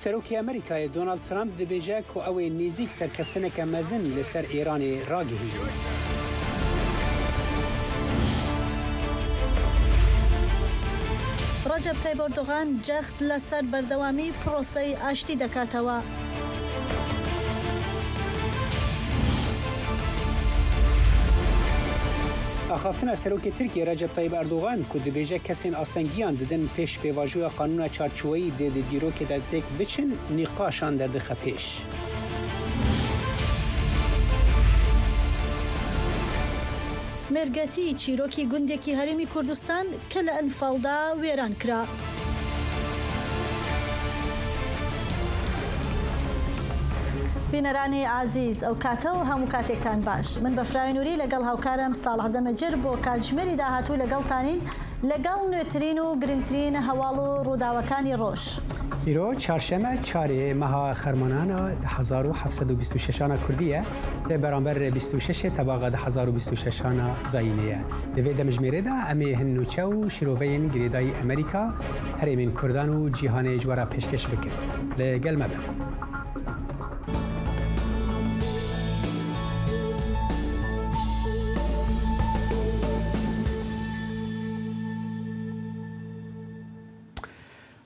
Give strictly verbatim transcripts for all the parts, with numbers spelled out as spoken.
Serokê Amerîkayê Donald Trump dibêje ku ew ê nêzîk serkeftineke mezin li ser Îranê ragihînin. Recep Tayyip Erdogan cext لەسەر بەردەوامی پرۆسەی ئاشتی دەکاتەوە. Axaftina Serokê Tirkiyê Recep Tayyip Erdogan ku dibêje kesên astengiyan didin pêş pêvajoya qanûna çarçoweyî dê di dîrokê de têk biçin, nîqaşan derdixe pêş. مێرگەتی چیرۆکی گوندێکی هەرێمی کوردستان کە لە ئەنفالدا وێران کرا. بینەرانی ئازیز، ئەو کاتە و هەموو کاتێکتان باش. من بەفراوی نوری لەگەڵ هاوکارم ساڵح دەمەجر بۆ کاتژمێری داهاتوو لەگەڵتانین، لەگەڵ نوێترین و گرنگترین هەواڵ و ڕووداوەکانی ڕۆژ. Îro çarşeme çarê meha Xermanana di hezar û heft sed û bîst û şeşana Kurdî ye, li beramber bîst û şeşê Tebaxa di hezar û bîst û şeşana Zayînê ye. Di vê demjimêrê de em ê hin nûçe û şîroveyên girêdayî Amerîka, herêmên Kurdan û cîhanê ji we re pêşkêş bikin. Li gel me bin.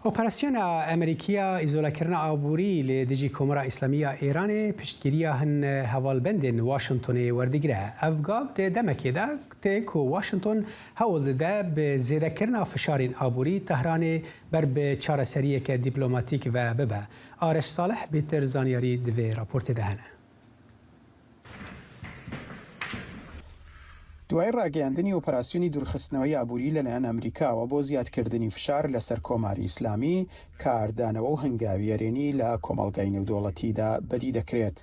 Operasyona Amerîkî ya îzolekirina aborî li dijî Komara Îslamî ya Îranê piştgiriya hin hevalbendên Washingtonê werdigire. Ev gav di demekê de tê ku Washington hewl dide bi zêdekirina fişarên aborî Tehranê ber bi çareseriyeke dîplomatîk ve bibe. Areş Salih bêtir zanyarî di vê raportê de hene. دوای ڕاگەیاندنی ئۆپەراسیۆنی دوورخستنەوەی ئابووری لەلایەن ئەمریکاوە بۆ زیادکردنی فشار لەسەر کۆماری ئیسلامی، کاردانەوە و هەنگاوی ئەرێنی لە کۆمەڵگای نێودەوڵەتیدا بەدی دەکرێت.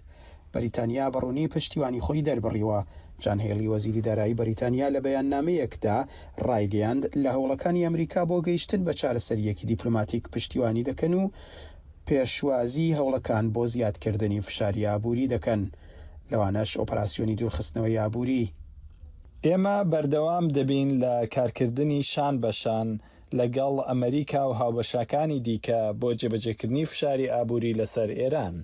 بەریتانیا بەڕوونی پشتیوانی خۆی دەربڕیوە. جان هێڵی وەزیری دارایی بەریتانیا لە بەیاننامەیەکدا ڕایگەیاند، لە هەوڵەکانی ئەمریکا بۆ گەیشتن بە چارەسەریەکی دیپلۆماتیک پشتیوانی دەکەن و پێشوازی هەوڵەکان بۆ زیادکردنی فشاری ئابووری دەکەن، لەوانەش ئۆپەراسیۆنی دوورخستنەوەی ئابووری. ئێمە بەردەوام دەبین لە کارکردنی شان بە شان لەگەڵ ئەمریکا و هاوبەشەکانی دیکە بۆ جێبەجێکردنی فشاری ئابووری لەسەر ئێران.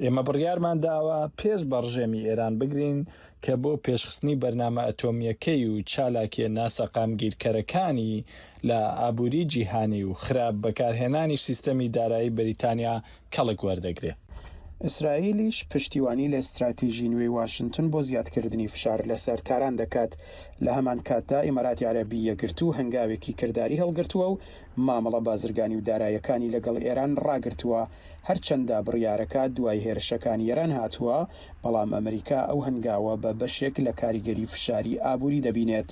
ئێمە بڕیارمان داوە پێش بە ڕژێمی ئێران بگرین کە بۆ پێشخستنی بەرنامە ئەتۆمیەکەی و چالاکیە ناسەقامگیرکەرەکانی لە ئابووری جیهانی و خراپ بەکارهێنانی سیستەمی دارایی بەریتانیا کەڵک وەردەگرێ. ئیسرائیلیش پشتیوانی لە استراتیژی نوێی واشنتن بۆ زیادکردنی فشار لەسەر تاران دەکات. لە هەمان کاتدا ئیماراتی عەرەبی یەکگرتوو هەنگاوێکی کرداری هەڵگرتووە و مامەڵە بازرگانی و دارایەکانی لەگەڵ ئێران ڕاگرتووە. هەرچەندە بڕیارەکە دوای هێرشەکانی ئێران هاتووە، بەڵام ئەمریکا ئەو هەنگاوە بە بەشێک لە کاریگەری فشاری ئابووری دەبینێت.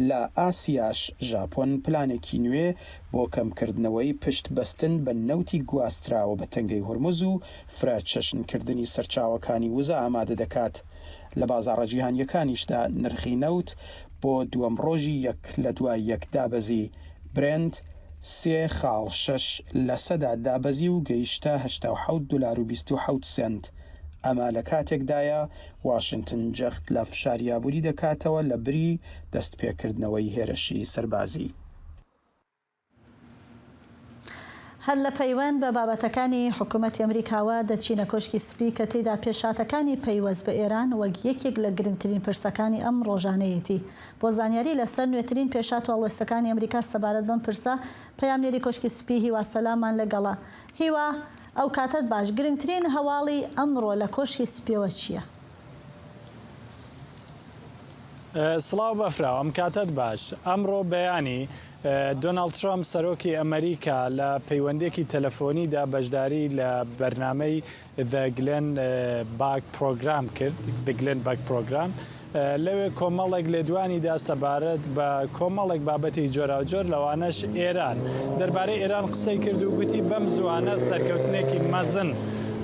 لە ئاسیاش، ژاپۆن پلانێکی نوێ بۆ کەمکردنەوەی پشت بەستن بە نەوتی گواستراوە بە تەنگەی هورمز و فرە چەشنکردنی سەرچاوەکانی وزە ئامادە دەکات. لە بازاڕە جیهانیەکانیشدا نرخی نەوت بۆ دووەم ڕۆژی یەک لە دوای یەک دابەزی. برێنت سێ خاڵ شەش لە سەدا دابەزی و گەیشتە هەشتا و حەوت دلار و بیست و حەوت سنت. ئەمە لە کاتێکدایە واشنتن جەخت لە فشاری ئابووری دەکاتەوە لە بری دەستپێکردنەوەی هێرشی سەربازی. هەر لە پەیوەند بە بابەتەکانی حکوومەتی ئەمریکاوە دەچینە کۆشکی سپی کە تێیدا پێشهاتەکانی پەیوەست بە ئێران وەک یەکێک لە گرنگترین پرسەکانی ئەم ڕۆژانەیەتی. بۆ زانیاری لەسەر نوێترین پێشهات و هەڵوێستەکانی ئەمریکا سەبارەت بەم پرسە، پەیامنێری کۆشکی سپی هیوا سەلامان لەگەڵە. هیوا، ئەو کاتەت باش. گرنگترین هەواڵی ئەمڕۆ لە کۆشکی سپیەوە چییە؟ سڵاو بەفراو، ئەم کاتەت باش. ئەمڕۆ بەیانی، دۆناڵد ترامپ، سەرۆکی ئەمریکا، لە پەیوەندیەکی تەلەفۆنیدا بەشداری لە بەرنامەی The Glenn Beck Program کرد. The Glenn Beck Program. لەوێ کۆمەڵێک لێدوانی دا سەبارەت بە کۆمەڵێک بابەتی جۆراوجۆر، لەوانەش ئێران. دەربارەی ئێران قسەی کرد و گوتی، بەم زوانە سەرکەوتنێکی مەزن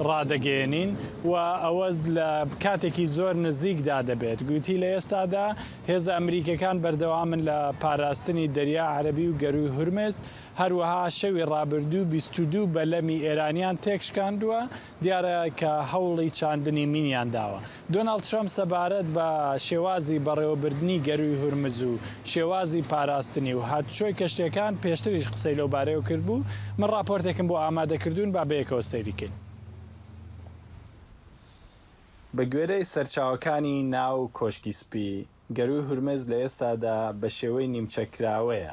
ڕادەگەیەنین و ئەوە لە کاتێکی زۆر نزیکدا دەبێت. گوتی لە ئێستادا هێزە ئەمریکیەکان بەردەوامن لە پاراستنی دەریا عەرەبی و گەرووی هورمز، هەروەها شەوی ڕابردوو بیست و دوو بەلەمی ئێرانیان تێکشکاندووە، دیارە کە هەوڵی چاندنی مینیان داوە. دۆناڵد ترەمپ سەبارەت بە شێوازی بەڕێوەبردنی گەرووی هورمز و شێوازی پاراستنی و هاتوچۆی کەشتیەکان پێشتریش قسەی لەو بارەیەوە کردبوو. من ڕاپۆرتێکم بۆ ئامادە کردوون، با بەیەکەوە سەیری کەین. بە گوێرەی سەرچاوەکانی ناو کۆشکی سپی، گەرووی هورمز لە ئێستادا بە شێوەی نیمچەکراوەیە.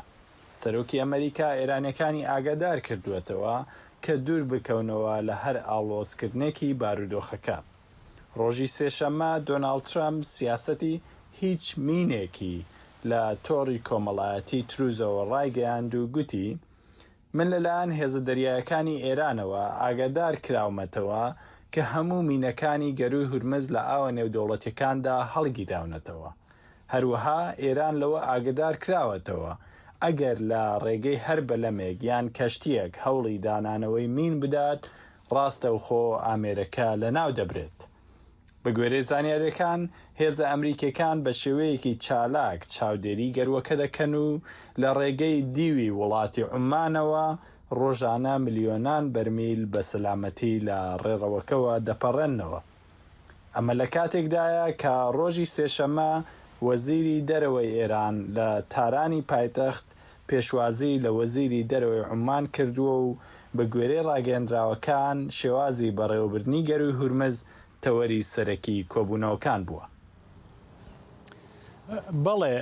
سەرۆکی ئەمریکا ئێرانیەکانی ئاگادار کردووەتەوە کە دوور بکەونەوە لە هەر ئاڵۆزکردنێکی بارودۆخەکە. ڕۆژی سێشەممە دۆناڵد ترەمپ سیاسەتی هیچ مینێکی لە تۆڕی کۆمەڵایەتی تروزەوە ڕایگەیاند و گوتی، من لەلایەن هێزە دەریایەکانی ئێرانەوە ئاگادار کراومەتەوە کە هەموو مینەکانی گەرووی هورمز لە ئاوە نێودەوڵەتیەکاندا هەڵگیراونەتەوە. هەروەها ئێران لەوە ئاگادار کراوەتەوە، ئەگەر لە ڕێگەی هەر بەلەمێک یان کەشتیەک هەوڵی دانانەوەی مین بدات، ڕاستەوخۆ ئامێرەکە لە ناو دەبرێت. بە گوێرەی زانیاریەکان، هێزە ئەمریکیەکان بە شێوەیەکی چالاک چاودێری گەرووەکە دەکەن و لە ڕێگەی دیوی وڵاتی عومانەوە ڕۆژانە ملیۆنان بەرمیل بە سەلامەتی لە ڕێڕەوەکەوە دەپەڕێننەوە. ئەمە لە کاتێکدایە کە ڕۆژی سێشەممە وەزیری دەرەوەی ئێران لە تارانی پایتەخت پێشوازی لە وەزیری دەرەوەی عومان کردووە و بە گوێرەی ڕاگەیەندراوەکان شێوازی بەڕێوەبردنی گەرووی هورمز تەوەری سەرەکی کۆبوونەوەکان بووە. بەڵێ،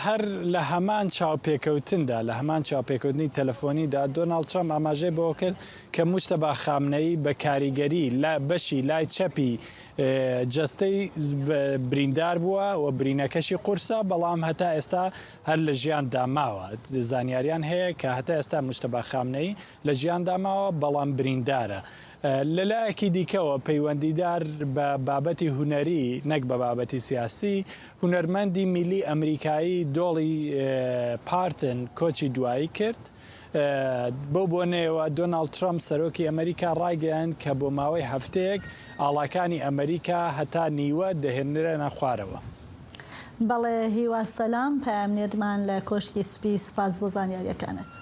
هەر لە هەمان چاوپێکەوتندا، لە هەمان چاوپێکەوتنی تەلەفۆنیدا، دۆناڵد ترەمپ ئاماژەی بەوە کرد کە موجتەبا خامنەیی بە کاریگەری لە بەشی لای چەپی، ئێ، جەستەی ب-، بریندار بووە و برینەکەشی قورسە، بەڵام هەتا ئێستا هەر لە ژیاندا ماوە. زانیاریان هەیە کە هەتا ئێستا موجتەبا خامنەیی لە ژیاندا ماوە، بەڵام بریندارە. لە لایەکی دیکەوە، پەیوەندیدار بە بابەتی هونەری، نەک بە بابەتی سیاسی، هونەرمەندی میلی ئەمریکایی دۆڵی، ئێ، پارتن کۆچی دوایی کرد. ئێ، بەو بۆنەیەوە دۆناڵد ترەمپ، سەرۆکی ئەمریکا، ڕایگەیاند کە بۆ ماوەی هەفتەیەک ئاڵاکانی ئەمریکا هەتا نیوە دەهێنرێنە خوارەوە. بەڵێ، هیوا سەلام، پەیامنێرمان لە کۆشکی سپی، سپاس بۆ زانیاریەکانت.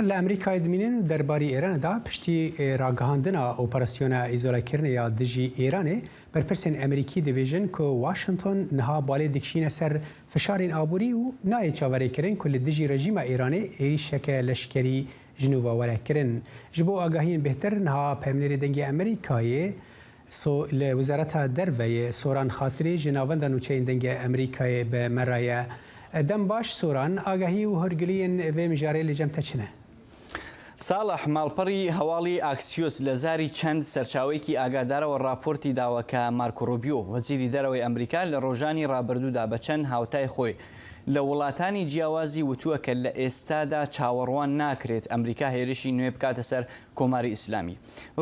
Her li Amerîkayê dimînin, derbarî Îranê de piştî, e, ragihandina operasyona îzolekirinê ya dijî Îranê, berpirsên Amerîkî dibêjin ku Washington niha balê dikişîne ser fişarên aborî û nayê çaverêkirin ku li dijî rejîma Îranê êrîşeke leşkerî ji nû ve were kirin. Ji bo agahiyên bêhtir, niha peyamnêrê Dengê Amerîkayê so-, li Wezareta Derve yê Soran Xatirî ji Navenda Nûçeyên Dengê Amerîkayê bi me re ye. Dem baş Soran, agahî û hûrgiliyên vê mijarê li cem te çi ne? Salih Malperi, hevalî Axios, لە زاری چەند سەرچاوەیەکی ئاگادارەوە ڕاپۆرتی داوە کە مارکۆ ڕوبیۆ، وەزیری دەرەوەی ئەمریکا، لە ڕۆژانی ڕابردوودا بە چەند هاوتای خۆی لە وڵاتانی جیاوازی وتووە کە لە ئێستادا چاوەڕوان ناکرێت ئەمریکا هێرشی نوێ بکاتە سەر کۆماری ئیسلامی.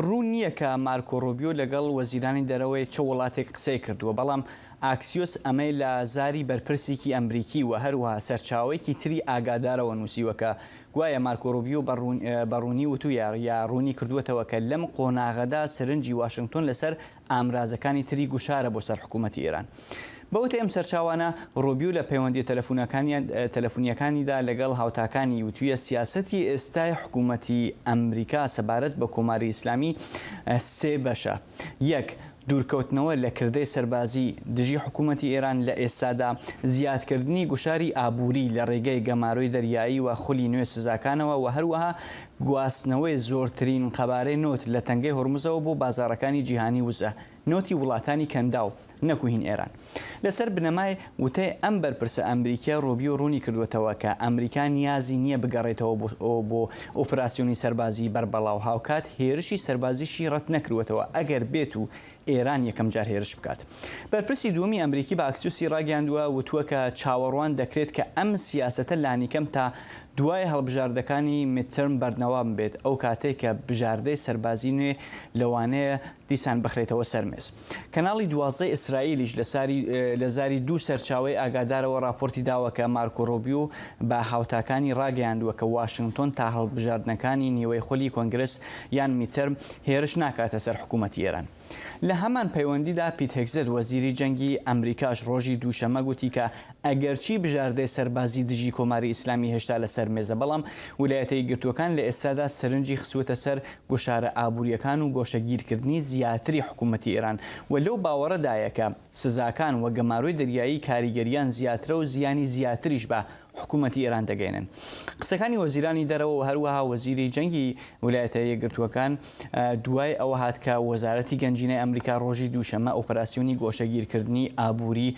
ڕوون نییە کە مارکۆ ڕوبیۆ لەگەڵ وەزیرانی دەرەوەی چه وڵاتێک قسەی کردووە، بەڵام ئاکسیۆس ئەمەی لە زاری بەرپرسێکی ئەمریکی و هەروەها سەرچاوەیەکی تری ئاگادارەوە نووسیوە کە گوایە مارکۆ ڕوبیۆ بە ڕوون-، بە ڕوونی وتوویە یا ڕوونی کردووەتەوە کە لەم قۆناغەدا سرنجی واشنگتۆن لەسەر ئامرازەکانی تری گوشارە بۆ سەر حکوومەتی ئێران. بە وتەی ئەم سەرچاوانە، ڕوبیۆ لە پەیوەندیە تەلەفونەکانیان-، تەلەفونیەکانیدا لەگەڵ هاوتاکانی وتوویە سیاسەتی ئێستای حکوومەتی ئەمریکا سەبارەت بە کۆماری ئیسلامی، ئە، سێ بەشە. یەک، دوورکەوتنەوە لە کردەی سەربازی دژی حکوومەتی ئێران لە ئێستادا، زیادکردنی گوشاری ئابووری لە ڕێگەی گەمارۆی دەریایی و خولی نوێ سزاکانەوە و هەروەها گواستنەوەی زۆرترین قەبارەی نۆت لە تەنگەی هۆرمزەوە بۆ بازاڕەکانی جیهانی وزە، نۆتی وڵاتانی کەنداو، نەکو هین ئێران. لەسەر بنەمای وتەی ئەم بەرپرسە ئەمریکیە، ڕوبیۆ ڕوونی کردووەتەوە کە ئەمریکا نیازی نییە بگەڕێتەوە بۆ، بۆ ئۆپراسیۆنی سەربازی بەربەڵاو، هاوکات هێرشی سەربازیشی ڕەت نەکردووەتەوە، ئەگەر بێت و ئێران یەکەم جار هێرش بکات. بەرپرسی دووەمی ئەمریکی بە ئاکسیوسی ڕاگەیاندووە، وتووە کە چاوەڕوان دەکرێت کە ئەم سیاسەتە لانیکەم تا دوای هەڵبژاردەکانی midterm بەردنەوام بێت، ئەو کاتێک کە بژاردەی سەربازی نوێ لەوانەیە دیسان بخرێتەوە سەر مێز. کەناڵی دوازدە ئیسرائیلیش لە ساری، لە زاری دوو سەرچاوەی ئاگادارەوە راپۆرتی داوە کە مارکۆ ڕۆبیو بە هاوتاکانی ڕاگەیاندووە کە واشنگتۆن تا هەڵبژاردنەکانی نیوەی خولی کۆنگرس یان midterm هێرش ناکاتە سەر حکوومەتی ئێران. لە هەمان پەیوەندیدا پیت هێگزێت وەزیری جەنگی ئەمریکاش ڕۆژی دووشەممە گوتی کە ئەگەرچی بژاردەی سەربازی دژی کۆماری ئیسلامی هێشتا لەسەر مێزە، بەڵام ویلایەتە یەکگرتووەکان لە ئێستادا سەرنجی خستووەتە سەر گوشارە ئابووریەکان و گۆشەگیرکردنی زیاتری حکوومەتی ئێران و لەو باوەڕەدایە کە سزاکان و گەمارۆی دەریایی کاریگەریان زیاترە و زیانی زیاتریش بە حکوومەتی ئێران دەگەێنن. قسەکانی وەزیرانی دەرەوە و هەروەها وەزیری جەنگی ویلایەتە یەکگرتووەکان، ئە، دوای ئەوە هات کە وەزارەتی گەنجینەی ئەمریکا ڕۆژی دووشەممە ئۆپەراسیۆنی گۆشەگیرکردنی ئابووری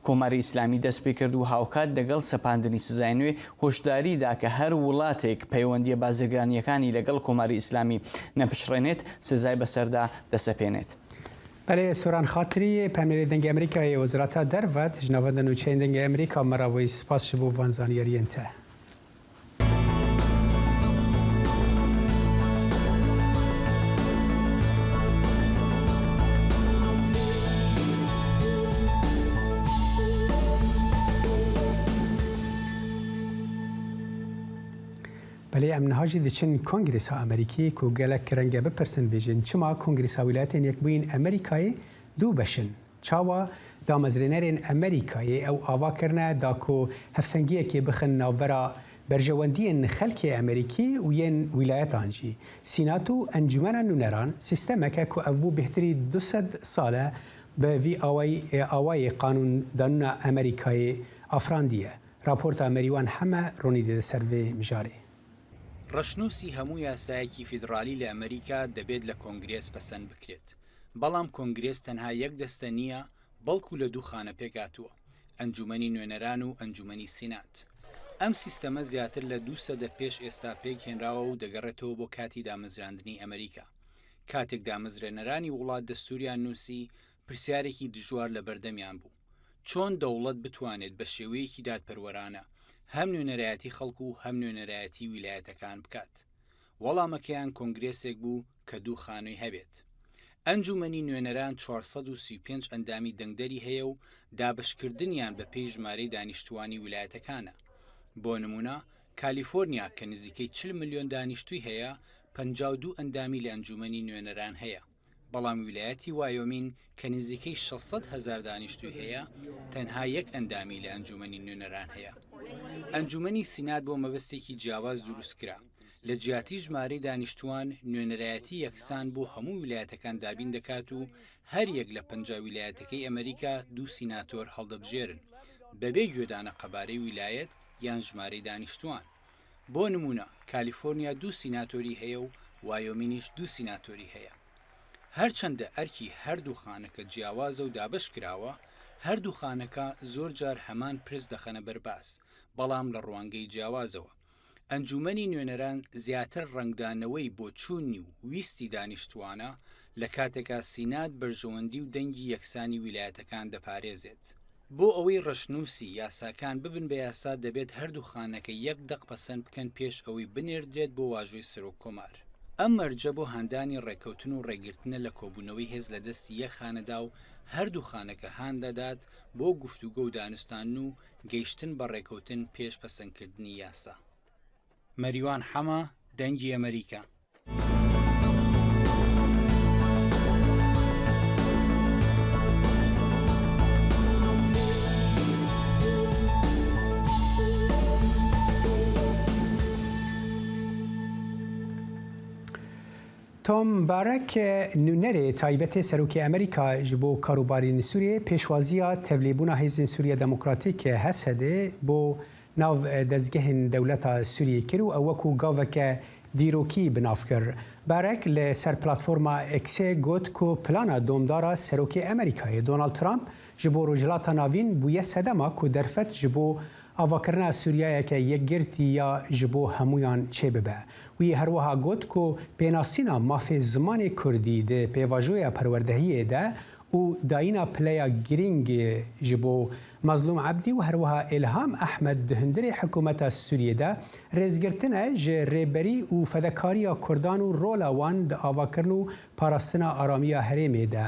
کۆماری ئیسلامی دەست پێ کرد و هاوکات دەگەڵ سەپاندنی سزای نوێ هۆشداری دا کە هەر وڵاتێک پەیوەندیە بازرگانیەکانی لەگەڵ کۆماری ئیسلامی نەپشڕێنێت، سزای بەسەردا دەسەپێنێت. بەڵێ، سۆران خاتری، پەیامنێری دەنگی ئەمریکا یە وەزارەتا دەرەوە، ji navenda nûçeyên dengê Amerîka me re bûyî. Spas ji bo van zanyariyên te. Belê, em niha jî diçin Kongresa Amerîkî, ku gelek renge bipirsin, bêjin, çima Kongresa Wîlayetên Yekbûyîn Amerîkayê du beş in? Çawa damezrênerên Amerîkayê ew ava kirine da ku hevsengiyekê bixin navbera berjewendiyên xelkê Amerîkî û yên wîlayetan jî? Sînat û Encûmena Nûneran sîstemeke ku ev bû bêhtirî du sed sal e bi vî awayî, awayê qanûndanûna Amerîkayê afrandiye. Raporta Merîwan Heme ronî dide ser vê mijarê. ڕەشنووسی هەموو یاسایەکی فیدرالی لە ئەمریکا دەبێت لە کۆنگرێس پەسەند بکرێت. بەڵام کۆنگرێس تەنها یەک دەستە نییە، بەڵکو لە دوو خانە پێکهاتووە، ئەنجومەنی نوێنەران و ئەنجومەنی سینات. ئەم سیستەمە زیاتر لە دوو سەدە پێش ئێستا پێک هێنراوە و دەگەڕێتەوە بۆ کاتی دامەزراندنی ئەمریکا. کاتێک دامەزرێنەرانی وڵات دەستوریان نووسی، پرسیارێکی دژوار لە بەردەمیان بوو، چۆن دەوڵەت بتوانێت بە شێوەیەکی دادپەروەرانە هەم نوێنەرایەتی خەڵک و هەم نوێنەرایەتی ویلایەتەکان بکات؟ وەڵامەکەیان کۆنگرێسێک بوو کە دوو خانووی هەبێت. ئەنجومەنی نوێنەران چوار سەد و سی و پێنج ئەندامی دەنگدەری هەیە و دابەشکردنیان بە پێی ژمارەی دانیشتوانی ویلایەتەکانە. بۆ نمونە، کالیفۆرنیا کە نزیکەی چل ملیۆن دانیشتووی هەیە، پەنجا و دوو ئەندامی لە ئەنجومەنی نوێنەران هەیە. بەڵام ویلایەتی وایۆمین کە نزیکەی شەش سەد هەزار دانیشتووی هەیە، تەنها یەک ئەندامی لە ئەنجومەنی نوێنەران هەیە. ئەنجومەنی سینات بۆ مەبەستێکی جیاواز دروست کرا. لە جیاتی ژمارەی دانیشتووان، نوێنەرایەتی یەکسان بۆ هەموو ویلایەتەکان دابین دەکات و هەر یەک لە پەنجا ویلایەتەکەی ئەمریکا دوو سیناتۆر هەڵدەبژێرن، بەبێ گوێدانە قەبارەی ویلایەت یان ژمارەی دانیشتووان. بۆ نمونە، کالیفۆرنیا دوو سیناتۆری هەیە و وایۆمینیش دوو سیناتۆری هەیە. هەرچەندە ئەرکی هەردوو خانەکە جیاوازە و دابەش کراوە، هەردوو خانەکە زۆر جار هەمان پرس دەخەنە بەرباس، بەڵام لە ڕوانگەی جیاوازەوە. ئەنجومەنی نوێنەران زیاتر ڕەنگدانەوەی بۆچوونی و ویستی دانیشتوانە، لە کاتێکا سینات بەرژەوەندی و دەنگی یەکسانی ویلایەتەکان دەپارێزێت. بۆ ئەوەی ڕەشنووسی یاساکان ببن بە یاسا، دەبێت هەردوو خانەکە یەک دەق پەسەند بکەن پێش ئەوەی بنێردرێت بۆ واژۆی سەرۆک کۆمار. ئەم مەرجە بۆ هاندانی ڕێکەوتن و ڕێگرتنە لە کۆبوونەوەی هێز لە دەستی یەک خانەدا و هەردوو خانەکە هان دەدات بۆ گفتوگۆ و دانوستان و گەیشتن بە ڕێکەوتن پێش پەسەندکردنی یاسا. مەریوان حەمە، دەنگی ئەمریکا. Tom Barrack, nûnerê taybetê Serokê Amerîka ji bo karûbarên Sûriyê, pêşwaziya tevlêbûna Hêzên Sûriya Demokratîk, H S D, bo nav, e, dezgehên dewleta Sûriyê kir û ew wekû gaveke dîrokî bi nav kir. Barrack li ser platforma X-ê got ku plana domdara Serokê Amerîkayê Donald Trump ji bo Rojhilata Navîn bûye sedema ku derfet ji bo Avakirina Sûriyeyeke yekgirtî ya ji bo hemûyan çêbibe. Wî her wiha got ku pênasîna mafê zimanê kurdî di pêvajoya perwerdehiyê de û dayîna pileya girîng ji bo Mazlûm Ebdî û her wiha Îlham Ehmed di hundirê hikûmeta Sûriyê de rêzgirtin e ji rêberî û fedakariya kurdan û rola wan di avakirin û parastina aramiya herêmê de.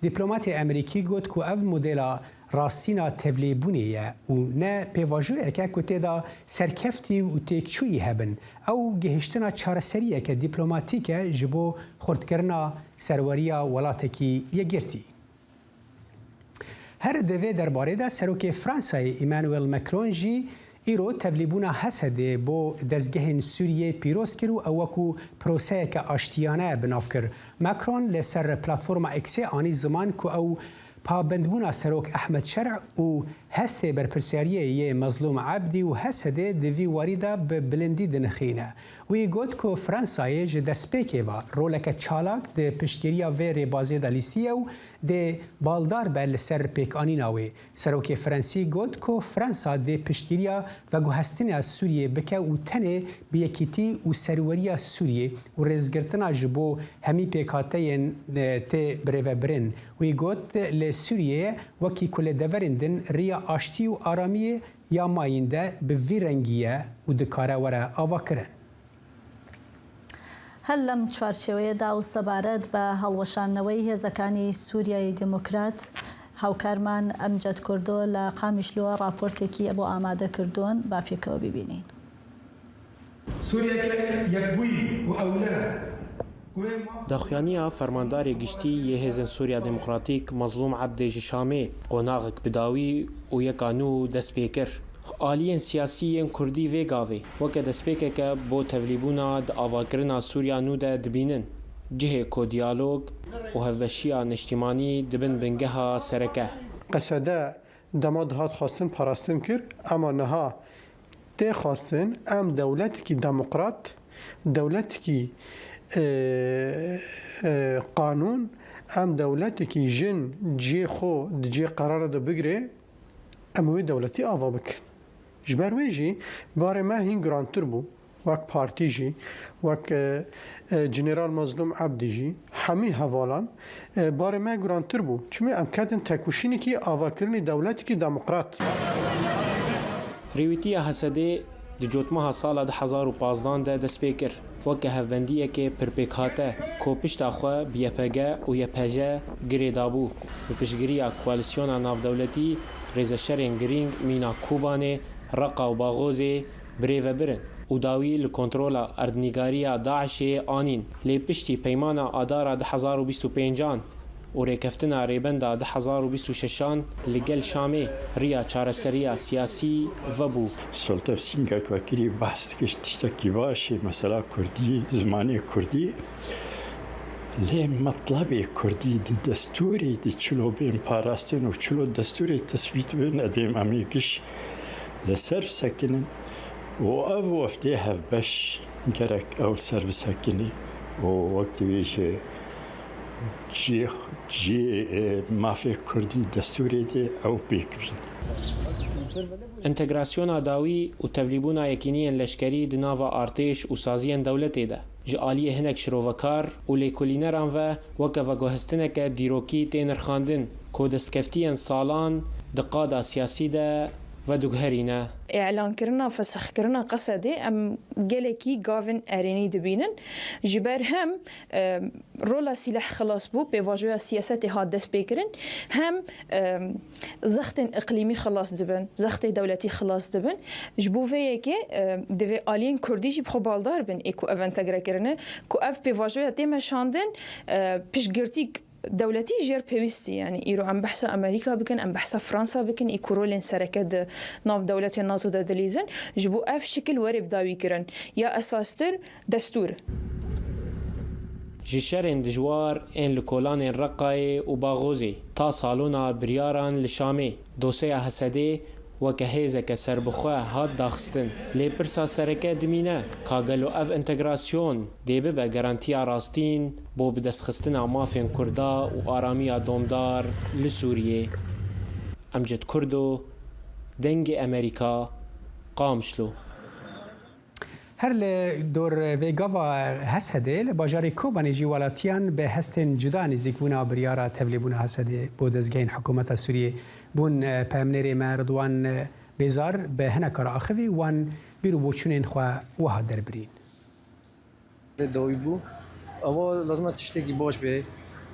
Dîplomatê Amerîkî got ku ev modela rastîna tevlêbûnê ye û ne pêvajoyeke ku tê de serkeftî û têkçûyî hebin. Ew gihiştina çareseriyeke dîplomatîk e ji bo xurtkirina serweriya welatekî yekgirtî. Her di vê derbarê de Serokê Fransayê Emmanuel Macron jî îro tevlîbûna Hesedê bo dezgehên Sûriyê pîroz kir û ew wekû proseyeke aştiyane bi nav kir. Macron li ser platforma X'ê anî ziman ku ew pabendbûna Serok Ehmed Şer'î û hestê berpirsyariyê yê Mezlûm Ebdî û Hesedê di vî warî de bi bilindî dinirxîne. Wî got ku Fransayê ji destpêkê ve roleke çalak di piştgiriya vê rêbazê de lîstiye û dê baldar be li ser pêkanîna wê. Serokê Fransî got ku Fransa dê piştgiriya veguhestina Sûriyê bike û tenê bi yekîtî û serweriya Sûriyê û rêzgirtina ji bo hemî pêkhateyên, e, tê birêvebirin. Wî got, li Sûriyeyê wekî ku li deverên din riya aştî û aramiyê ya mayîn de bi vî rengî ye û dikare were avakirin. هەر لەم چوارچێوەیەدا و سەبارەت بە هەڵوەشاندنەوەی هێزەکانی سووریای دیموکرات، هاوکارمان ئەمجەد کوردۆ لە قامیشلووە ڕاپۆرتێکی بۆ ئامادە کردوون، با پێکەوە ببینین. سووریەکە یەکبووی و ئەولە. Daxuyaniya Fermandarê Giştî yê Hêzên Sûriya Demokratîk Mazlûm Ebdê ji Şamê qonaxek bi dawî û yeka nû dest pê kir. Aliyên siyasî yên Kurdî vê gavê weke destpêkeke bo tevlîbûna di avakirina Sûriya nû de dibînin, cihê ku diyalog û hevbeşiya niştimanî dibin bingeha sereke. Qesede dema dihat xwestin parastin kir, ema niha tê xwestin em dewletekî demokrat, dewletekî, e, e, qanûn, em dewletekî jin cihê xwe di cihê qerara de bigire, em wê dewletî ava bikin. Ji ber wê jî barê me hîn girantir bû. Wek partî jî, wek, e, e, General Mazlûm Ebdî jî, hemî hevalan, e, barê me girantir bû. Çimê em ketin tekoşînekî avakirinî dewletekî demokrat. Rêwîtiya Hesedê di cotmeha sala du hezar û pazdan de dest pê kir. Weke hevbendiyekê pirpêkhate, ku pişta xwe bi Y P G û Y P J girê dabû, bi piştgiriya koalîsyona navdewletî, rêzeşerên girîng mîna Kobanê, Reqa û Baxozê birêvebir in û dawî li kontrola erdnîgariya DAIŞê anîn. Lê piştî peymana Adara du hezar û bîst û pêncan û rêkeftina Rêbenda du hezar û bîst û şeşan li gel Şamê riya çareseriya siyasî vebû. Soltev Singek vekirî behs dikir, tiştekî baş e, mesela Kurdî, zimanê Kurdî. Lê metlebê Kurdî di destûrê de çilo bên parastin û çilo destûrê teswît bin, edêm em ê giş li ser bisekinin û ev wefdê hevbeş gerek ew li ser bisekinî û wek divê ji cih, cih, e, mafê Kurdî destûrê de ew pêk bîn. Entegrasyona dawî û tevlîbûna yekîniyên leşkerî di nava artêş û saziyên dewletê de, ji aliyê hinek şirovekar û lêkolîneran ve weke veguhestineke dîrokî tê nirxandin, ku destkeftiyên salan di qada siyasî de vediguherîne. Îlankirina fesixkirina Qesedê em gelekî gavin erênî dibînin. Ji ber hem, e, rola sîleh xilas bû, pêvajoya siyasetê hat destpêkirin, hem, e, zextên iqlîmî xilas dibin, zextê dewletî xilas dibin. Ji bo vê yekê, e, divê aliyên Kurdî jî bi xwe baldar bin ê ku ev entegre kirine, ku ev pêvajoya tê meşandin, e, piştgirtîk dewletî jêr pêwîstî, yanî îro em behsa Amerîka bikin, em behsa Fransa bikin, ê ku rolên sereke di nav dewletên NATO de dilîzin, ji bo ev şikil were bi dawî kirin. Ya esastir destûr. Ji şerên dijwar ên li kolanên Reqayê û Baxozê ta salona biryaran li Şamê, doseya Hesedê weke hêzeke serbixwe hat daxistin. Lê pirsa sereke dimîne, ka gelo ev entegrasyon dê bibe garantiya rastîn bo bidestxistina mafên Kurda û aramiya domdar li Sûriyê? Emced Kurdo, Dengê Amerîka, Qamişlo. Her li dor vê gava Hesedê li bajarê Kobanê jî welatiyan bi hestên cuda nêzîkbûna biryara tevlîbûna Hesedê bo dezgehên hikûmeta Sûriyê bûn. Peyamnêrê me Ridwan Bêzar bi hineka re axivî wan bîr û boçûnên xwe wiha derbirîn. Dawî bû. Ava lazim e tiştekî baş bê.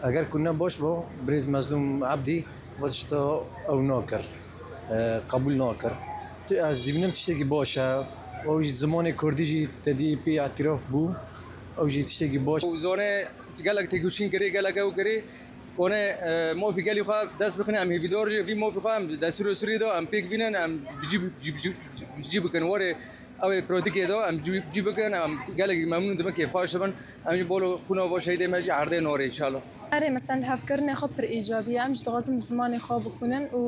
Eger ku ne baş ba, birêz Mezlûm Ebdî va tişta ew nakir, e, qebûl nakir. Tu, ez dibînim tiştekî baş e. Ew jî zimanê kurdî jî te dî pê îtiraf bû. Ew jî tiştekî baş. Û zane gelek têkoşîn kirê, gelek ew kirê. Kone, e, mafî gelî xwe dest bixine, em hêvîdar jî vî mafî xwe em destûrê Sûriyê de em pêk bînin, em bi cî, bi cî, bi cî, bi cî bikin. Warê ew ê pratîkê de em cî, cî bikin, em gelekî memnûn dibin, kêfxweş dibin. Em jî bolo xwîna va şehîdê me jî erdê norê înşallah. Erê, mesela li hevkirinê xwe pir îcabî ye. Em jî dixwazin bi zimanê xwe bixwînin û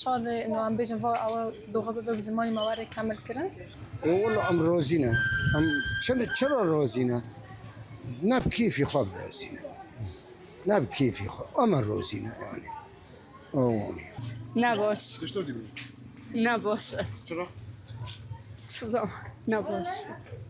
şalê ino em bêjin va ew doxa bibe bi zimanî me were kemil kirin. Wela em rozî ne. Em çi, çira rozî ne? Ne bi kêfî xwe bi rozî ne. Ne bi kêfî xwe. Em rozî ne yanî. Ew. Ne baş. Ne baş. Çira? Çi zaman? Ne baş.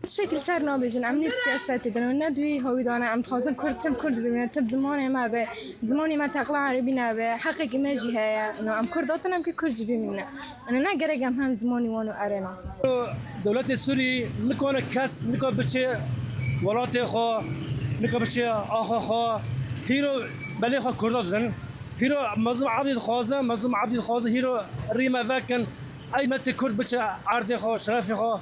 Şekil ser nabêjin, em ne di siyasetê din û ne di wî hawî de ne. Em dixwazin Kurd tim Kurd bimîne, tim zimanê me be, zimanê me teqla erebî nebe, heqekî me jî heye. Ino em Kurd hatin, em kî Kurd jî bimîne. Ino ne gerek em hem zimanî wan û erêna. Dewletê Sûrî nikane kes nika biçe welatê xwe, nika biçe axa xwe. Hîro belê xwe Kurda didin. Hîro Mezlûm Ebdî dixwaze, Mezlûm Ebdî dixwaze hîro rî me vekin. Ey milletê Kurd biçe erdê xwe, şerefê xwe,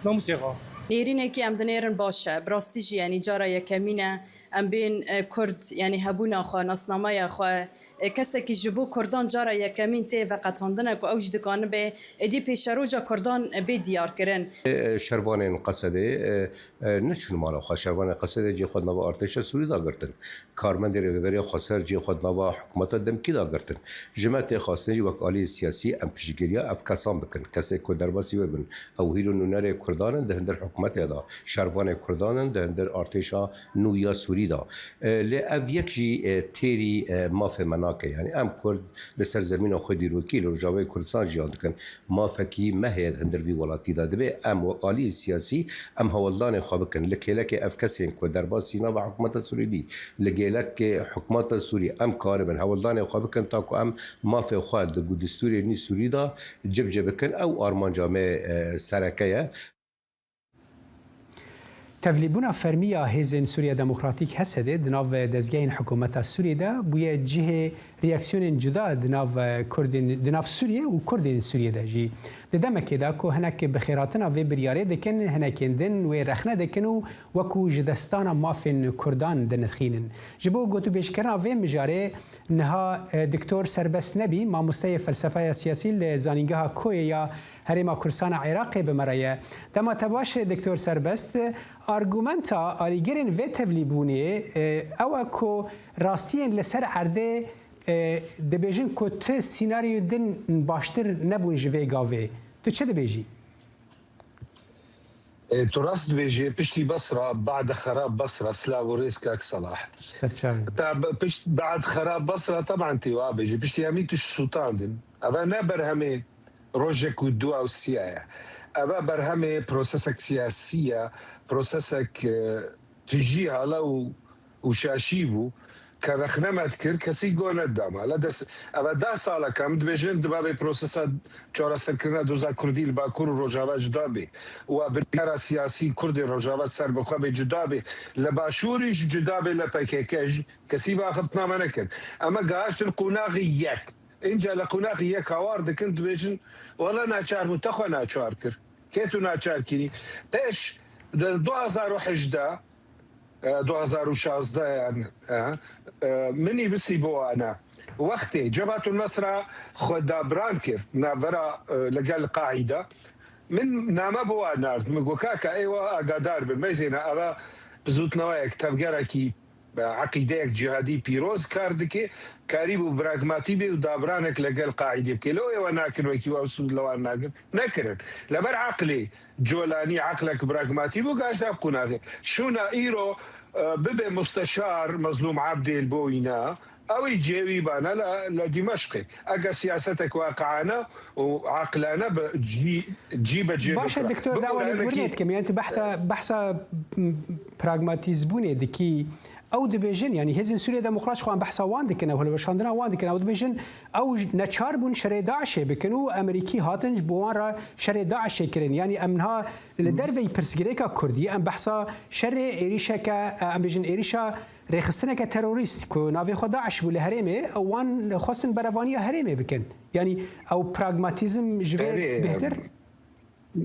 namûsê xwe. Nêrînekî em dinêrin baş e. Bi rastî jî, yanî cara yekemîn e em bên, e, Kurd, yanî hebûna xwe, nasnameya xwe, e, kesekî ji bo Kurdan cara yekemîn tê veqetandine ku ew jî dikanibe êdî pêşeroja Kurdan, e, bê diyarkirin. E, şervanên Qesedê, e, e, neçûn mala xwe. Şervanên Qesedê cihê xwe di nava artêşa Sûrî de girtin. Karmendê Rêveberiya Xweser cihê xwe di nava hikûmeta demkî de girtin. Ji me tê xwestin jî wek aliyê siyasî em piştgiriya ev kesan bikin. Kesên ku derbasî wê bin, ew hîro nûnerê Kurdan in di hundir hikûmetê de, şervanê Kurdan in di hundir artêşa nû ya Sûrî de. E, lê ev yek jî, e, têrî, e, mafê me nake. Yanî em Kurd li ser zemîna xwe dîrokî li Rojavayê Kurdistan jiyan dikin. Mafekî me heye di hundir vî welatî de. Dibê em wek aliyê siyasî em hewldanê xwe bikin. Li kêlekê ev kesên ku derbasî nava hikûmeta Sûrî bî, li kêlekê hikûmeta Sûrî em karibin hewldanê xwe bikin, ta ku em mafê xwe di destûrê nî Sûrî de cibcî bikin. Ew armanca me, e, sereke ye. Tevlîbûna fermî ya Hêzên Sûriya Demokratîk, H S D, di nav dezgehên hikûmeta Sûriyê de bûye cihê reaksiyonên cuda di nav Kurdên, di nav Sûriyê û Kurdên Sûriyê de jî. Di demekê de ku hinek bixêrhatina vê biryarê dikin, hinekên din wê rexne dikin û wekû ji destdana mafên Kurdan dinirxînin. Ji bo gotûbêjkirina vê mijarê niha, e, Doktor Serbest Nebî, mamosteyê felsefeya siyasî li Zanîngeha Koyê ya Herêma Kurdistan a Iraqê bi me re ye. Dema te baş, Doktor Serbest. Argumenta alîgirên vê tevlîbûnê, e, ew e ku rastiyên li ser erdê, e, dibêjin ku ti sînaryoyê din baştir nebûn ji vê gavê. Tu çi dibêjî? E, tu rast dibêjî, piştî Basra, ba'de xerab Basra, silav û rêz kak Selah. Serçavê. Ta b-, pişt, ba'd xerab Basra, teban tê wa bêjî, piştî hemî tişt sûtandin. Eve ne berhemê rojek û dua û siya ye. Eve berhemê prosesek siyasî ye, prosesek, e, tijî hala û, û şaşî bû. Ke rexne me dikir, kesî go nedama. Le des, eve deh salek em dibêjin, di bavê prosesa çareserkirina doza Kurdî li Bakur û Rojava cuda bê. Û a biryara siyasî Kurdê Rojava ser bi xwe bê cuda bê. Li Başûrî jî cuda bê, li P K K jî kesî ve axiftina me nekir. Em e gihaştin qonaxî yek. Înca li qonaxî yek hawar dikin, dibêjin, wela naçar bû, te xwe naçar kir. Kê tu naçar kirî? Pêş di du hazar û hejdeh, e, du hazar û şazdeh yan, e, e, min nivîsî bo wana. Wextê Cebatun Nesra xwe dabran kir, navbera, e, li gel Qaîda, min name bo wan nard. Min got, kaka, êwa agadar bin, meyzêne, eva bizûtneweyek, tevgerekî, e, eqîdeyek cîhadî pîroz kar dike, karîbû pragmatî bê û dabranek li gel Qaîdê bike. Lê êwa nakin wekî we sûd li wan nagirin. Nekirin. Li ber eqlê Colanî, eqlek pragmatî bû, gaşt ev qonaxê. Şûna îro, e, bibe musteşar Mezlûm Ebdê li bo wîna, Ew ê cêwî bana li, li Dîmeşqê. Eke siyasetek waqiane û aqilane bi cî, cî be cê Baş e, bikira. Doktor, Bikira dawa lê nekî- gurnet kim. Yani tu behta, behsa, m, pragmatîzbûnê dikî. Ew dibêjin, yani Hêzên Sûriye Demokrat xwe behsa wan dikin, ew hilweşandina wan dikin. Ew dibêjin, ew neçar bûn şerê DAIŞê bikin û Amerîkî hatin ji bo wan re şerê DAIŞê kirin. Yani em niha li derveyî pirsgirêka Kurdî, em behsa şerê êrîşeke, em bêjin êrîşa rêxistineke terorîst ku navê xwe DAIŞ bû li herêmê, ew wan xwestin berevaniya herêmê bikin. Yanî ew pragmatîzm ji vê Erê, bêhtir?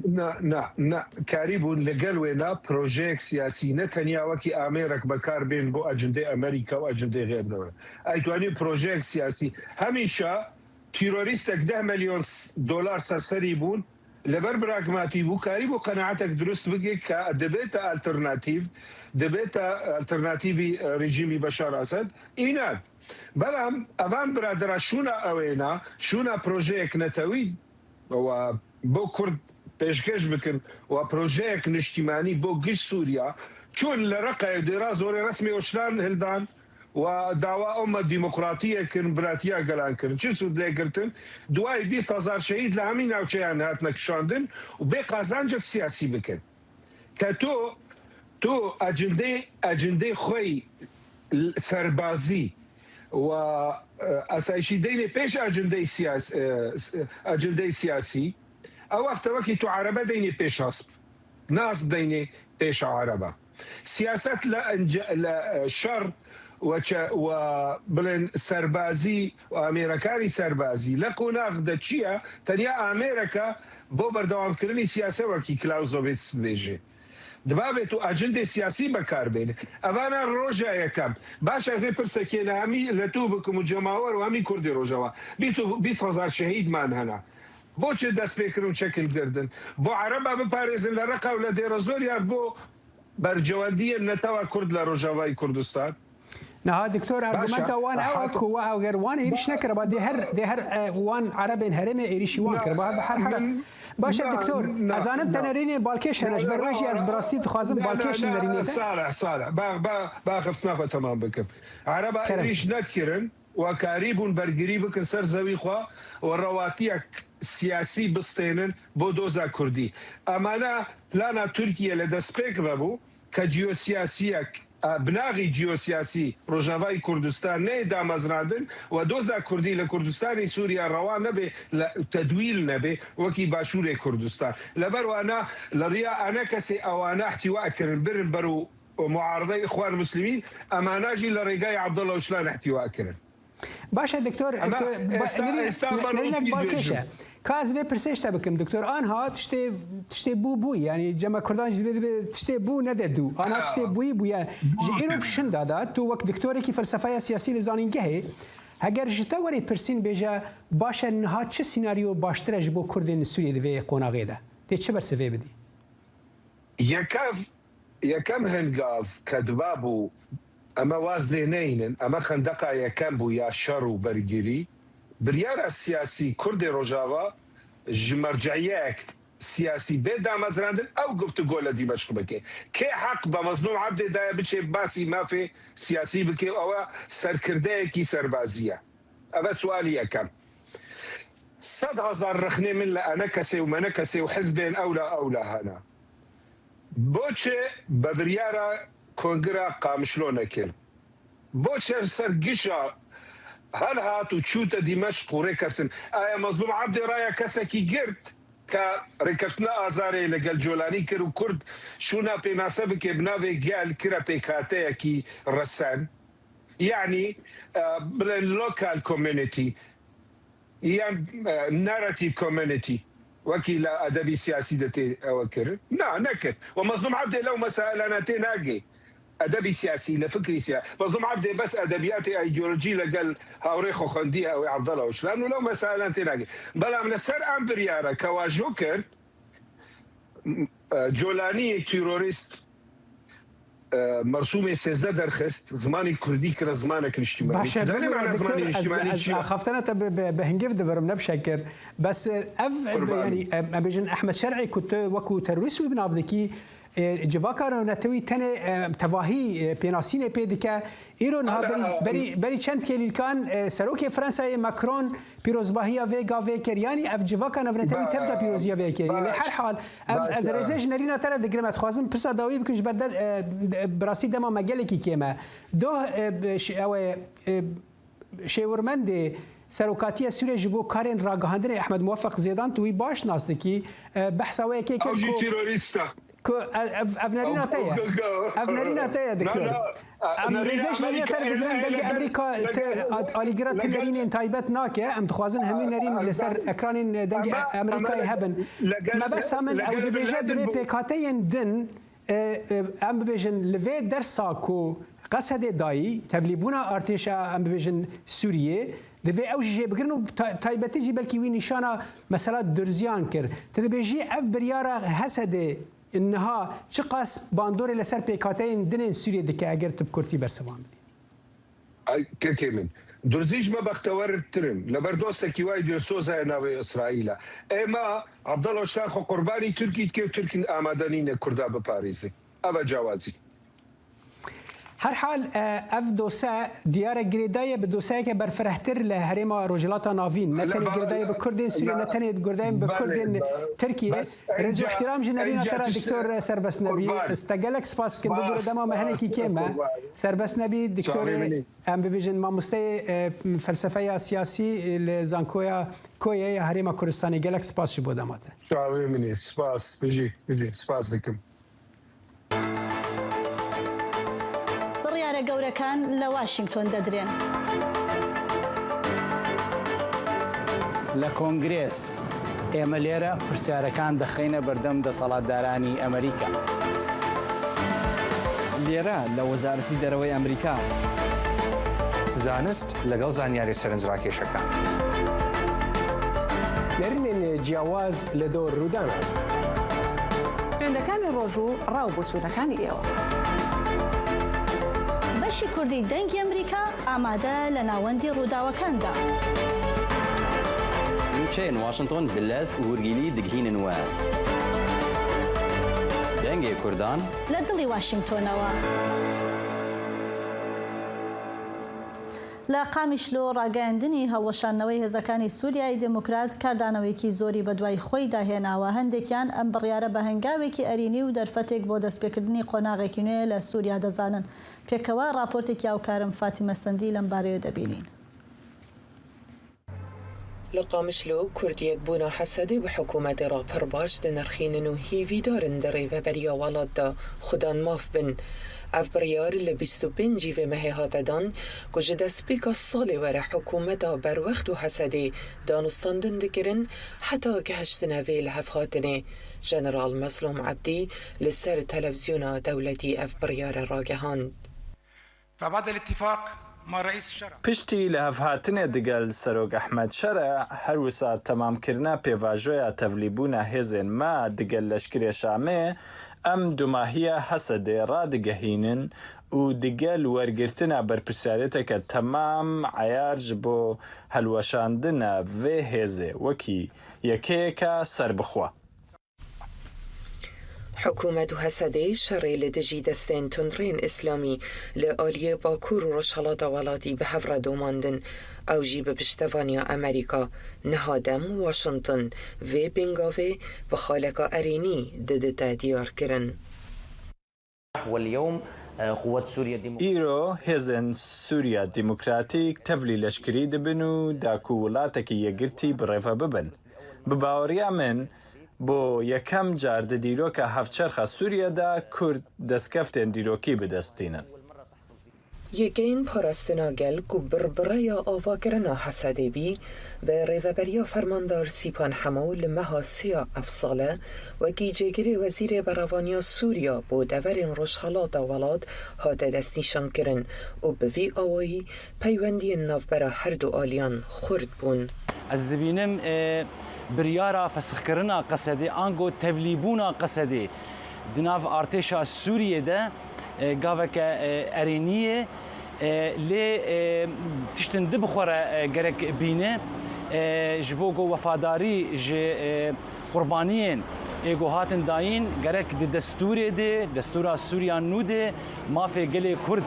Na, na, na, karîbûn li gel wêna projeyek siyasî ne tenya wekî amêrek bekar bên bo ecindê Amerîka û ecindê xêr newe. Ay twanî projeyek siyasî hemîşa terorîstek deh milyon s-, dolar ser serî bûn, li ber pragmatî bû, karîbû qenaetek dirust bike ka dibête alternatîv, dibête alternatîvî, e, rejîmî Beşar Esed. Înan. Belam evan biradera şûna ewêna, şûna projeyek netewî wa bo Kurd pêşkêş bikin, wa projeyek niştîmanî bo giş Sûriya, çûn li Reqayê dêra zorê resmê Oşlan hildan, wa dawa umma demokratiyê kirin, biratiya gelan kirin. Çi sûd lê girtin? Duayê bîst hezar şehîd li hemî navçeyan hatine kişandin û bê qazancek siyasî bikin. Ke tu, tu ecindê, ecindê xwe yî serbazî wa, e, asayişî deynê pêş ecindê siyas-, e, s-, ecindê siyasî, ew wexte wekî tu erebe deynê pêş asp. Nasb deynê pêşa ereba. Siyaset li ence-, li, e, şer we çe-, we bilên serbazî û amêrekarî serbazî li qonax de çi ye? Tenya amêreke bo berdewamkirinî siyase wekî Clausewitz dibêje. Dibabê tu ecindê siyasî bekar bêne. Evana roja yekem. Baş ez ê pirsekê li hemî li tu bikim û cemawer û hemî Kurdê Rojava. Bîst û, bîst hezar şehîd man hene. Bo çi dest pê kirin û çekil girdin? Bo Ereba biparêzin li Reqa û li Dêrezor ya bo berjewendiyên netewa Kurd li Rojavayê Kurdistan? Niha Doktor, argumenta wan ew e ku we eger wan êrîş nekiriba, dê her, dê her, e, wan Erebên herêmê êrîşî wan kiriba. Her, her, baş e Doktor, ez zanim te nerînê balkêş hene, ji ber wê jî ez bi rastî dixwazim balkêş nerînê te. Salih, Salih, ba, ba, ba xiftina xwe temam bikim. Ereba êrîş nedikirin. Wekarî bûn bergirî bikin ser zewî xwe û rewatiyek siyasî bistênin bo doza Kurdî. Emana plana Tirkiye li destpêk vebû ke ciyosiyasiyek, e, binaxî ciyosiyasî Rojavayî Kurdistan neyê damezrandin we doza Kurdî li Kurdistanê Sûriye rewa nebe, li tedwîl nebe wekî Başûrê Kurdistan. Leber wana li riya enekesê ewana ihtiwa kirin birin ber û muarideyê Îxwan Muslimîn, emana jî li rêgayê Abdullah Ocalan ihtiwa kirin. Baş e, Doktor, Ama tu, ba-, êsta, nerî-, êsta ne-, nerînek balkêş e. Ka ez vê pirsê ji te bikim, Doktor. Anha tiştê, tiştê bû bû, yani cema Kurdan jî divê, divê tiştê bû nede dû. Anha tiştê bûyî bûye. Ji îro şinda da, tu wek doktorekî felsefeya siyasî li zanîngehê, heger ji te werê pirsîn bêje, baş e, niha çi senaryo baştir e ji bo Kurdên li Sûriyê di vê qonaxê de? Tê çi bersivê bidî? Yekev, yekem hingav ke diba bû, eme waz lê neynin, eme xendeqa yekem bû ya şer û bergirî. Biryara siyasî Kurdê Rojava ji merceiyek siyasî bê damezrandin ew guftûgo li Dîmeşq bike. Kê heq be Mezlûm Ebdê daye biçe basî mafê siyasî bike û ew e serkirdeyekî serbazî ye? Ev e sualî yekem. Sed hezar rexnê min li enekesê û menekesê û hizbên ewla ewla hene. Bo çi bi biryara Kongira Qamişlo nekin? Bo çi ser gişa helhat û çûte Dîmeşq û rêkeftin? Aya Mezlûm Ebdê raya kesekî girt ke rêkeftina Azarê li gel Colanî kir û Kurd şûna pênase bike bi navê gel kire pêkhateyekî resen? Yanî, e, bilên local community yan, e, narrative community wekî li edebî siyasî de tê ew kirin? Na, nekir. We Mezlûm Ebdê lew mesailana tê nagê. Edebî siyasî, li fikrî siya-, Mezlûm Ebdê bes edebiyatê îdeolojî li gel hawrê xwe xwendiye ew ê Abdullah Ocalan û lew mesailana tê nagê. Belam li ser em biryara ke wa jo kir, e, Colanî terorîst, e, mersûmê sêzdeh derxist, zimanê kurdî kire zimanek niştimanî. Baş e, zanî mana zimanê niştimanî çi ye? Ez axaftana te bi, bi, bi hingiv dibirim, ne bi şekir. Bes, e, ev, e, yanî, e, em bêjin Ehmed Şer'ê ku tu wekû terorîst wî bi nav dikî, E, civaka navnetewî tenê, e, tevahî, e, pênasînê pê dike. Îro niha berî, berî, berî çend kêlîlkan, e, Serokê Fransayê Macron pîrozbahiya vê gavê kir. Yanî ev civaka navnetewî tev de pîroziya vê yekê. Lê her hal, ev, ez rêzê ji nerîna te re digirim. Ez dixwazim pirsa dawî bikim ji ber de, e, de, bi rastî dema me gelekî kêm e. Doh, e, bi, ş-, ew ê, e, şêwirmendê Serokatiya Sûriyê ji bo karên ragihandinê Ehmed Muwefeq Zêdan, tu wî baş nas dikî, e, behsa wê yekê kir. Ew jî terorîst e. Ku ev, ev, ev nerîna te ye. Ev nerîna te ye, Doktor. Em rêzê ji nerîna te re digirin, dengê Amerîka alîgira tu nerînên taybet nake. Em dixwazin hemî nerîn li ser ekranên dengê Amerîkayê hebin. Mebesta min ew dibêje divê pêkhateyên din, e, e, em bibêjin li vê dersa ku Qesedê dayî, tevlîbûna artêşa, em bibêjin, Sûriyê, divê ew jî jê bigirin û ta-, taybetî jî belkî wî nîşana mesela Durziyan kir. Tu dibêjî ev biryara Hesedê niha çiqas bandorê li ser pêkhateyên din ên Sûriyê dike eger tu bi kurtî bersivan bidî? Ay, kekê min. Durzî ji me bextewertir in. Li ber dostekî wayî dilsoz heye navê Îsraîl e. Ê me, Abdullah Öcalan xwe qurbanî Tirkî dike û Tirk amade nîne Kurda biparêze. Ev e cawazî. Her hal, e, ev dose diyar e girêdayê bi doseyeke berfirehtir li herêma Rojhilata Navîn. Ne tenê girêdayê bi Kurdên Sûriyê, ne tenê girêdayê bi Kurdên Tirkiyê. Rêz û îhtîram ji nerîna te re, Doktor Serbest Nebî. Ez te gelek spas dikim. Bibûre dema me hinekî kêm e. Serbest Nebî, doktorê, em bibêjin, mamosteyê, e, felsefeya siyasî, e, li Zankoya Koyê ya Herêma Kurdistanê. Gelek spas ji bo dema te. Çavê min e. Spas. Bijî, bijî. Spas dikim. بڕیارە گەورەکان لە واشنگتۆن دەدرێن. لە کۆنگرێس، ئێمە لێرە پرسیارەکان دەخەینە بەردەم دەسەڵاتدارانی ئەمریکا. لێرە لە وەزارەتی دەرەوەی ئەمریکا. زانست لەگەڵ زانیاری سەرنجڕاکێشەکان. نەرنێن جیاواز لە دۆ ڕوودانە. خوێندەکانی ڕۆژ و ڕاو بۆچوونەکانی ئێوە. بەشی کوردی دەنگی ئەمریکا ئامادە لە ناوەندی ڕووداوەکاندا. نوچەیەن واشنتۆن بلەز و ورگیلی دگهینن وە دەنگێ کوردان لە دڵی واشنگتۆنەوە. لە قامیشلۆ، ڕاگەیاندنی هەڵوەشاندنەوەی هێزەکانی سووریای دێموکرات کاردانەوەیەکی زۆری بە دوای خۆی داهێناوە. هەندێکیان ئەم بڕیارە بە هەنگاوێکی ئەرینی و دەرفەتێک بۆ دەستپێکردنی قۆناغێکی نوێ لە سووریا دەزانن. پێکەوە ڕاپۆرتێکی هاوکارم فاتیمە سندی لەم بارەیە دەبینین. لە قامیشلۆ، کورد یەکبوونا هەسەدێ بە حکوومەتێ ڕا پڕ باش دەنرخینن و هیڤیدارن دە ڕێڤەبەرییا وڵاتدا خودان ماف بن. ئەڤ بڕیار لە بیست و پێنجی vê mehê hate dan، ku ji destpêka salê were hikûmeta berwext û Hesedê danûstandin dikirin, heta gihiştine vê lihevhatinê. Jeneral Mezlûm Ebdî li ser televîzyona dewletî ev biryare ragehand. فبعد الاتفاق مع رئيس شرع. Piştî lihevhatinê digel Serok Ehmed Şere, her wisa temamkirina pêvajoya tevlîbûna hêzên me digel leşkerê Şamê, em dumahiya Hesedê radigehînin û digel wergirtina berpirsiyariyeteke temam eyar ji bo helweşandina vê hêzê wekî yekeyeka serbixwe. Hikûmet û Hesedê şerê li dijî destên tundrên îslamî li aliyê Bakur û Rojhelata welatî bi hev re domandin, ew jî bi piştevaniya Amerîka. Niha dem Washington vê pêngavê bi xaleka erênî didite diyarkirin. واليوم، آه، قوات سوريا الديمقراطية. Îro hêzên Sûriya Demokratîk tevlî leşkerî dibin û da ku welatekî yekgirtî bi rêve bibin. Bi baweriya min, bo yekem car di dîroka hevçerxa Sûriye de Kurd destkeftên dîrokî bi dest tînin. Yekeyên parastina gel ku birbireya avakirina Hesedê bî, bi rêveberiya Fermandar Sîpan Hemo li meha sêya ev sal e, wekî cêgirê Wezîrê Berevaniya Sûriya bo deverên rojhelata welat hate destnîşankirin û bi vî awayî peywendiyên navbera her du aliyan xurt bûn. Ez dibînim, e, biryara fesixkirina Qesedê, ango tevlîbûna Qesedê di nav artêşa Sûriyê de, e, gaveke, e, erênî ye. E, lê, e, tiştin di bi xwe re, e, gerek bîne, e, ji bo ku wefadarî ji, e, qurbaniyên Ê ku hatin dayîn, gerek di destûrê de, destûra Sûriya nû de, mafê gelê Kurd,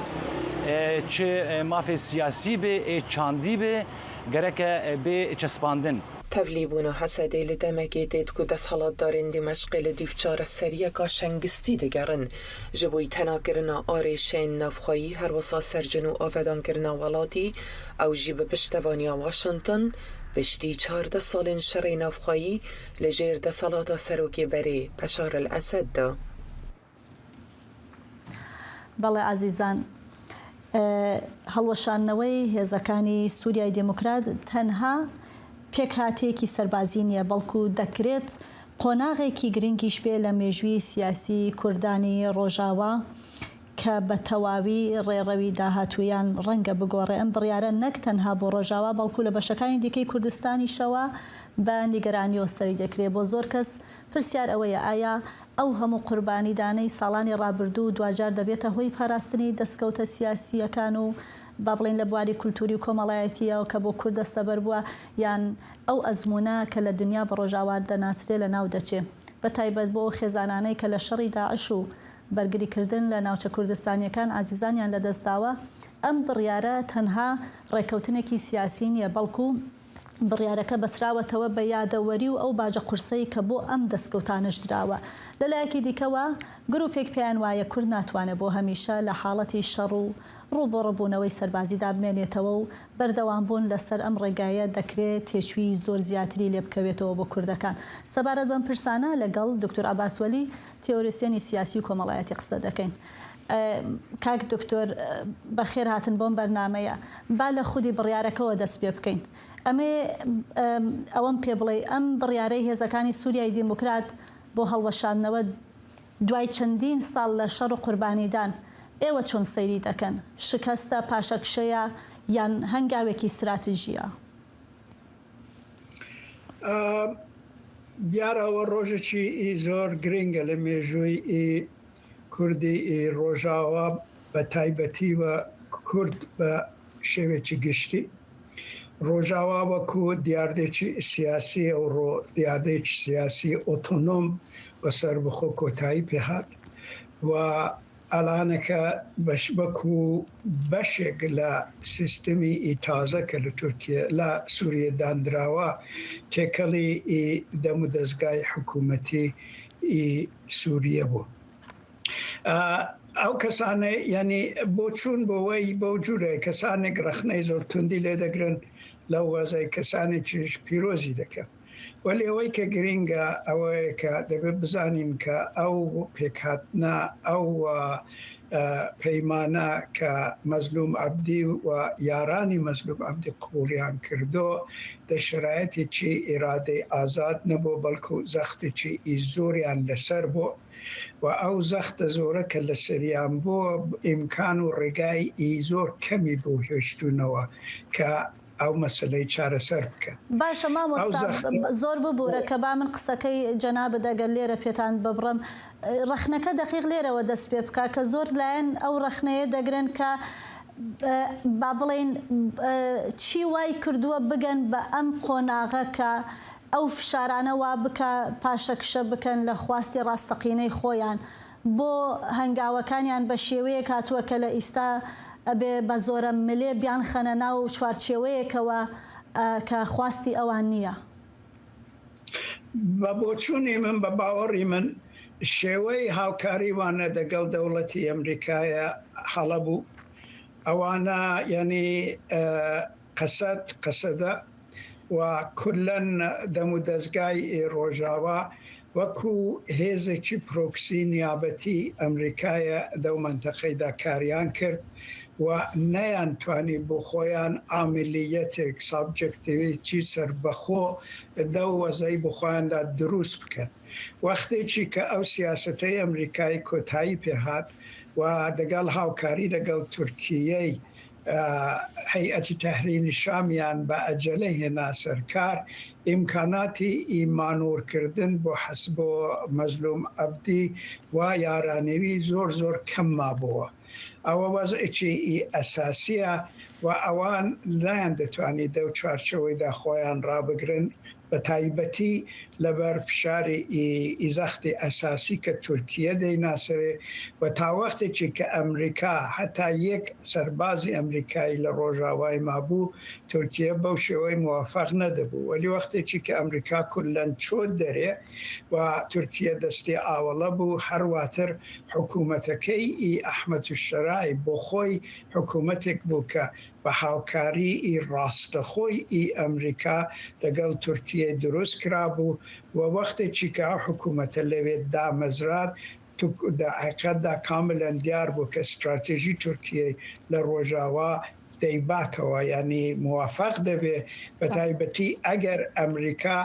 e, çi, e, mafê siyasî be, ê çandî be, gereke, e, bê çespandin. Tevlîbûna Hesedê li demekê têt ku desthilatdarên Dîmeşqê li dûv çareseriyeka şengistî digerin. Ji bo îtenakirina arêşeyên navxweyî, herwisa sercin û avedankirina welatî, ew jî bi piştevaniya Washington, piştî çardeh salên şerê navxweyî li jêr desthilata serokê berê Beşar el Esed de. بەڵێ ئازیزان، ئە، هەڵوەشاندنەوەی هێزەکانی سووریای دێموکرات تەنها پێکهاتەیەکی سەربازی نییە، بەڵکو دەکرێت قۆناغێکی گرنگیش بێ لە مێژووی سیاسی کوردانی ڕۆژاوا کە بە تەواوی ڕێڕەوی داهاتوویان ڕەنگە بگۆڕێ. ئەم بڕیارە نەک تەنها بۆ ڕۆژاوا، بەڵکو لە بەشەکانی دیکەی کوردستانیشەوە بە نیگەرانیەوە سەری دەکرێ. بۆ زۆر کەس پرسیار ئەوەیە، ئایا ئەو هەموو قوربانیدانەی ساڵانی ڕابردوو و دواجار دەبێتە هۆی پاراستنی دەستکەوتە سیاسییەکان و، با بڵێین، لە بواری کولتووری و کۆمەڵایەتییەوە کە بۆ کورد دەستەبەر بووە، یان ئەو ئەزموونە کە لە دنیا بە ڕۆژاوا دەناسرێ لە ناو دەچێ، بە تایبەت بۆ ئەو خێزانانەی کە لە شەڕی داعش و بەرگریکردن لە ناوچە کوردستانییەکان ئازیزانیان لەدەست داوە؟ ئەم بڕیارە تەنها ڕێککەوتنێکی سیاسی نییە، بەڵکو بڕیارەکە بەستراوەتەوە بە یادەوەری و ئەو باجە قورسەی کە بۆ ئەم دەستکەوتانەش دراوە. لە لایەکی دیکەوە، گروپێک پێیان وایە کورد ناتوانێت بۆ هەمیشە لە حاڵەتی شەڕ و ڕووبەڕووبوونەوەی سەربازیدا بمێنێتەوە و بەردەوامبوون لەسەر ئەم ڕێگایە دەکرێت تێچووی زۆر زیاتری لێ بکەوێتەوە بۆ کوردەکان. سەبارەت بەم پرسانە لەگەڵ دکتۆر عەباس وەلی، تێۆریسیەنی سیاسی و کۆمەڵایەتی قسە دەکەین. ئە، کاک دکتۆر، ئە، بەخێر هاتن بۆم بەرنامەیە. با لە خودی بڕیارەکەوە دەست پێ بکەین. ئەمێ، ئەم، ئەوەم پێ بڵێ، ئەم بڕیارەی هێزەکانی سووریای دیموکرات بۆ هەڵوەشاندنەوە دوای چەندین ساڵ لە شەڕ و قوربانیدان، ئێوە چۆن سەیری دەکەن؟ شکستە، پاشەکشەیە، یان هەنگاوێکی استراتیژییە؟ ئە، دیارە ئەوە ڕۆژێکی ئی زۆر گرنگە لە مێژووی ئی کوردی ئی ڕۆژاوا، بە تایبەتی و کورد بە شێوەیەکی گشتی. ڕۆژاوا وەکو دیاردەیەکی سیاسی ئەوڕۆ، دیاردەیەکی سیاسی ئۆتۆنۆم و سەربەخۆ کۆتایی پێهات و ئەلانەکە بەش-، وەکو بەشێک لە سیستمی ئی تازە کە لە تورکیە، لە سووریە داندراوە، تێکەڵی ئی دەم و دەزگای حکوومەتی ئی سووریە بوو. ئە، ئەو کەسانەی، یعنی، بۆ چوون بۆ وەی، بەو جوورە کەسانێک ڕەخنەی زۆر توندی لێ دەگرن، لەو وەزەی کەسانێکیش پیرۆزی دەکەن. وەلی ئەوەی کە گرنگە ئەوەیە کە دەبێت بزانین کە ئەو پێکهاتنە، ئەو، ئە، پەیمانە کە مەزلوم عەبدی و یارانی مەزلوم عەبدی قبوڵیان کردو، دە شرایەتێکی ئیرادەی ئازاد نەبوو، بەڵکو زەختێکی ئی زۆریان لەسەر بوو و ئەو زەختە زۆرە کە لەسەریان بوو، ئیمکان و ڕێگای ئی زۆر کەمی بۆ هێشتونەوە کە ئەو مەسەلەی چارەسەر بکەن. باشە مامۆستا، ئەو زەختە زۆر ببوورە کە با من قسەکەی جەنابت ئەگەر لێرە پێتان ببڕم. ڕەخنەکە دەقیق لێرەوە دەست پێ بکا کە زۆر لایەن ئەو ڕەخنەیە دەگرن کە، ئە، با بڵێن، ئە، چی وای کردووە بگەن بە ئەم قۆناغە کە ئەو فشارانە وا بکا پاشەکشە بکەن لە خواستی ڕاستەقینەی خۆیان، بۆ هەنگاوەکانیان بە شێوەیەک هاتووە کە لە ئیستا ئەبێ بە زۆرە ملێ بیانخەنە ناو چوارچێوەیەکەوە، ئە، کە خواستی ئەوان نییە. بە بۆچوونی من، بە باوەڕی من، شێوەی هاوکاری وانە دەگەڵ دەوڵەتی ئەمریکایە هەڵە بوو. ئەوانە، یعنی، ئە، قەسەد، قەسەدە و کولەن دەم و دەزگای ڕۆژاوا وەکو هێزێکی پرۆکسی نیابەتی ئەمریکایە دەو مەنتەقەیدا کاریان کرد و نەیان توانی بۆ خۆیان عاملیەتێک، سابجەکتیوێکی سەربەخۆ دەو وەزەی بۆ خۆیاندا دروست بکەن. وەختێکی کە ئەو سیاسەتەی ئەمریکای کۆتایی پێهات و دەگەڵ هاوکاری لەگەڵ تورکیەی، ئە، هەیئەتی تەحریری شامیان بە عەجەلە هێنا سەرکار، ئیمکاناتی ئی مانۆرکردن بۆ حەس-، بۆ مەزلوم عەبدی و یارانەوی زۆر زۆر کەم مابووە. ئەوە وەزعێکی ئی ئەساسیە و ئەوان نایان دەتوانی دەو چوارچەوەیدا خۆیان ڕابگرن بە تایبەتی لەبەر فشاری ئی، ئی زەختی ئەساسی کە تورکیە دەیناسرێ و تا وەختێکی کە ئەمریکا، هەتا یەک سەربازی ئەمریکایی لە ڕۆژاوای مابوو، تورکیە بەو شێوەی موافق نەدەبوو. وەلی وەختێکی کە ئەمریکا کولەن چۆت دەرێ و تورکیە دەستی ئاوەڵە بوو، هەرواتر حکوومەتەکەی ئی ئەحمەد شەرای بۆ خۆی حکوومەتێک بوو کە بە هاوکاری ئی ڕاستەخۆی ئی ئەمریکا لەگەڵ تورکیە دروست کرابوو و وەختێکی کە ئەو حکوومەتە لەوێ دامەزران، تو-، دە حقیقەتدا کاملەن دیار بوو کە استراتیژی تورکیە لە ڕۆژاوا دەیباتەوە، یعنی موافق دەبێ، بە تایبەتی ئەگەر ئەمریکا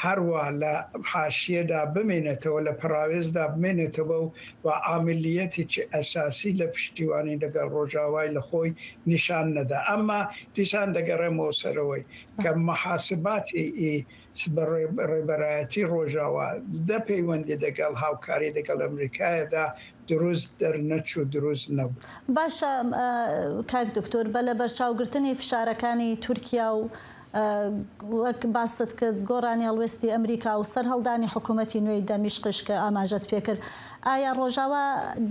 هەروە لە حاشیەدا بمێنێتەوە، لە پەراوێزدا بمێنێتەوە و، و عاملیەتێکی ئەساسی لە پشتیوانی لەگەڵ ڕۆژاوای لە خۆی نیشان نەدا. ئەمما دیسان دەگەڕێمەوە سەرەوەی کە محاسباتی ئی بە ڕێ-، ڕێبەرایەتی ڕۆژاوا دە پەیوەندی دەگەڵ هاوکاری دەگەڵ ئەمریکایەدا دروست دەرنەچوو، دروست نەبوو. باشە، ئە، کاک دکتۆر، بە لە بەرچاوگرتنی فشارەکانی تورکیا و، ئە، وەک باست کرد، گۆڕانی هەڵوێستی ئەمریکا و سەرهەڵدانی حکوومەتی نوێی دەمیشقش کە ئاماژەت پێکرد، ئایا ڕۆژاوا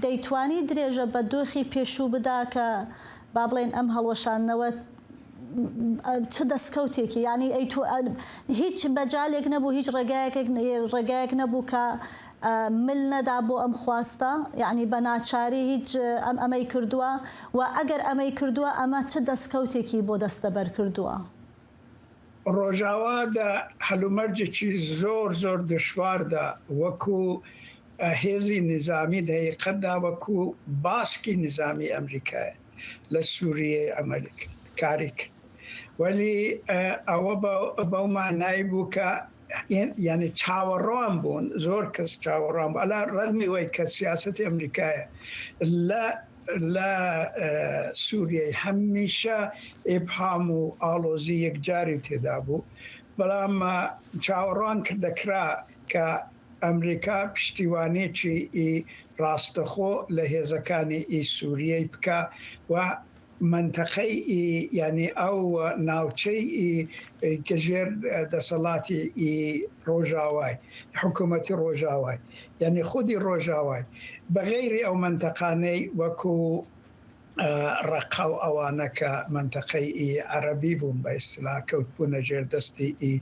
دەیتوانی درێژە بە دۆخی پێشوو بدا کە، با بڵێن، ئەم هەڵوەشاندنەوە چ دەستکەوتێکی، یعنی، ئەی تو-، ئە، هیچ مەجالێک نەبوو، هیچ ڕێگایەکێک، ڕێگایەک نەبوو کە، ئە، مل نەدا بۆ ئەم خواستە، یعنی، بە ناچاری هیچ، ئەم، ئەمەی کردووە و ئەگەر ئەمەی کردووە، ئەمە چ دەستکەوتێکی بۆ دەستەبەر کردووە؟ ڕۆژاوا دە هەلومەرجێکی زۆر، زۆر دشواردا وەکو، ئە، هێزی نظامی دە هەیقەتدا وەکو باسکی نظامی ئەمریکایە لە سووریەی عملی کرد، کاری کرد. وەلی، ئە، ئەوە بە، بەو مانایی بوو کە، یعنی، چاوەڕوان بوون، زۆر کەس چاوەڕوان بوو. ئەلا ڕەغمی وەی کە سیاسەتی ئەمریکایە لە، لە، ئە، سووریەی هەمیشە ئیبهام و ئاڵۆزی یەکجاری تێدا بوو. بەڵام، ئە، چاوەڕوان کردەکرا کە ئەمریکا پشتیوانێکی ئی ڕاستەخۆ لە هێزەکانی ئی سووریەی بکا و منتەقەی ئی، یعنی، ئەو ناوچەی ئی کە ژێر دەسەڵاتی ئی ڕۆژاوای، حکوومەتی ڕۆژاوای، یعنی، خودی ڕۆژاوای، بە غەیری ئەو منتەقانەی وەکو، ئە، ڕەقا و ئەوانە کە منتەقەی ئی عەرەبی بوون، بە ئیستلا کەوتبوونە ژێر دەستی ئی،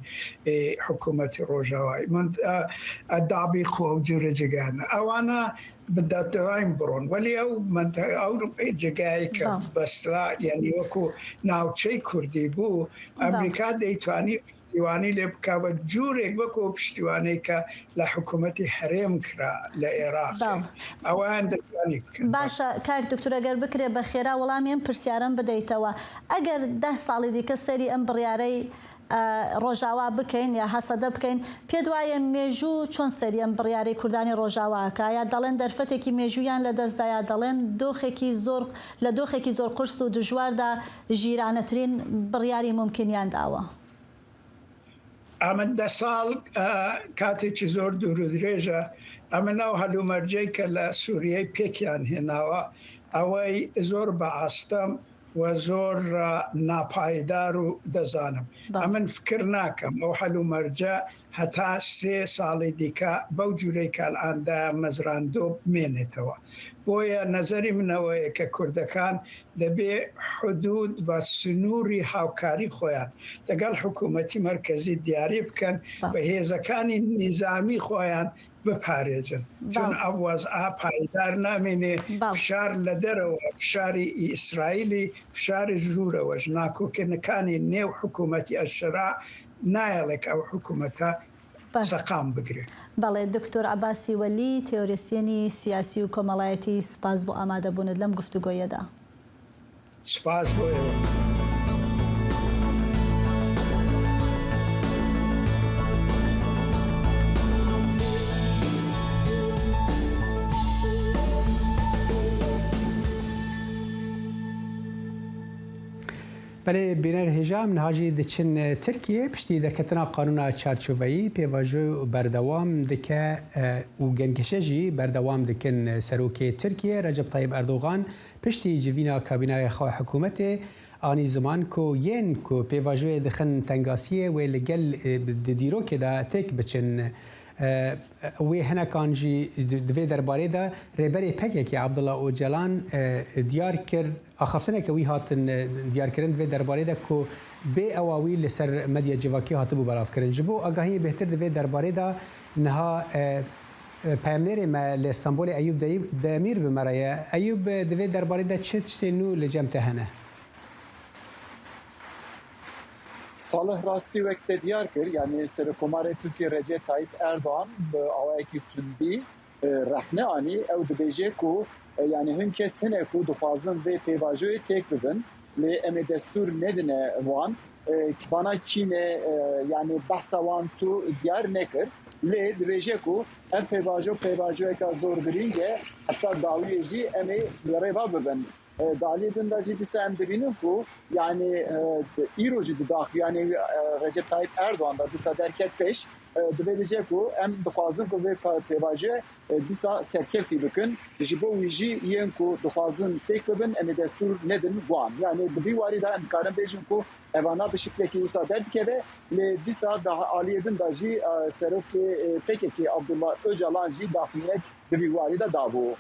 ئی حکوومەتی ڕۆژاوای. من، ئە، ئە، دابی خۆ و جورە جگانە. ئەوانە بە دەتەواین بڕۆن. وەلی ئەو منتە-، ئەو جێگایەی کە بەسرا، یعنی وەکو ناوچەی کوردی بوو، ئەمریکا دەیتوانی پشتیوانی لێ بکا بە جوورێک وەکو پشتیوانەی کە لە حکوومەتی هەرێم کرا لە عێراق. ئەوان دەتوانی بکەن. باشە، کاک دکتور، ئەگەر بکرێ بە خێرا وەڵامی ئەم پرسیارەم بدەیتەوە. ئەگەر دە ساڵی دیکە سەیری ئەم بڕیارەی ئە، ڕۆژاوا بکەین یا هەسەدە بکەین، پێت وایە مێژوو چۆن سەیری ئەم بڕیارەی کوردانی ڕۆژاوا ئەکا؟ یا دەڵێن دەرفەتێکی مێژوویان لە دەستدا، یا دەڵێن دۆخێکی زۆر، لە دۆخێکی زۆر قورس و دژواردا ژیرانەترین بڕیاری مومکینیان داوە؟ ئەمە دە ساڵ، ئە، کاتێکی زۆر دوور و درێژە. ئەمە ناو هەلومەرجەی کە لە سووریەی پێکیان هێناوە، ئەوەی زۆر بە ئاستەم و زۆر، ئە، ناپایدار و دەزانم. ئەمن فکر ناکەم ئەو هەلومەرجە هەتا سێ ساڵی دیکە بەو جوورەی کە ئەلئاندا مەزراندۆ بمێنێتەوە. بۆیە نەزەری منەوەیە کە کوردەکان دەبێ حدود و سنووری هاوکاری خۆیان لەگەڵ حکوومەتی مەرکەزی دیاری بکەن و هێزەکانی نیزامی خۆیان بپارێزن. چون ئەو وەزعە پایدار نامێنێ. فشار لە دەرەوە، فشاری ئیسرائیلی، فشاری ژوورەوەش، ناکۆکردنەکانی نێو حکوومەتی ئەلشەرا نایەڵێک ئەو حکوومەتە سەقام بگرێت. بەڵێ، دکتۆر عەباسی وەلی، تێۆریسیەنی سیاسی و کۆمەڵایەتی، سپاس بۆ ئامادەبوونت لەم گفتوگۆیەدا. سپاس بۆ ئێوە. Belê, bîner hêja, em niha jî diçin Tirkiyê. Piştî derketina qanûna çarçoveyî, pêvajo berdewam dike, e, û gengeşe jî berdewam dikin. Serokê Tirkiyê Recep Tayyip Erdogan piştî civîna kabînaya xwe hikûmetê anî ziman ku yên ku pêvajoyê dixin tengasiyê wê li gel, e, di dîrokê de têk biçin. E, wê hinekan jî di, di vê derbarê de Rêberê P K K Abdullah Ocalan, e, diyar kir, axaftineke wî hatin, e, diyarkirin di vê derbarê de ku bê ewa wî li ser medya civakî hatibû belavkirin. Ji bo agahiyê bêhtir di vê derbarê de niha, e, e, peyamnêrê me li Stenbolê Eyûb Deyîb-, Demîr bi me re ye. Eyûb, e, di vê derbarê de çi tiştê nû li cem te hene? Salih, rastî wek te diyar kir, yanî Serokkomarê Tirkiyê Recep Tayyip Erdoğan bi awayekî tundî, e, rexne anî. Ew dibêje ku, e, yanî hin kes hene ku dixwazin vê pêvajoyê têk bibin, lê em ê destûr nedine wan. E, bana kî ne, e, yanî behsa wan tu diyar nekir. Lê dibêje ku ev pêvajo pêvajoyeka zor girîng e, heta dawiyê jî em ê li rê ve bibin. E, di aliyê din de jî dîsa em dibînin ku, yanî, e, di, îro jî di daxuyaniyê wî, e, Recep Tayyip Erdoğan de dîsa derket pêş, e, dibêje ku em dixwazin ku vê pe-, pêvajoyê, e, dîsa serkeftî bikin. Ji bo wî jî yên ku dixwazin têk bibin, em ê destûr nedin wan. Yanî di vî warî de em dikarin bêjin ku evana bi şiklekî wisa derdikeve, lê dîsa di aliyê din de jî, e, serokê, e, P K K Abdullah Ocalan jî daxuyanek di vî warî de dabû.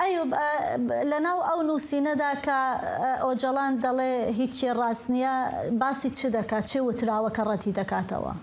Eyûb, e, لە ناو ئەو نووسینەدا کە، e, ئۆجەڵان دەڵێ هیچی ڕاست نییە، باسی چ دەکات؟ چ وتراوە کە ڕەتی دەکاتەوە؟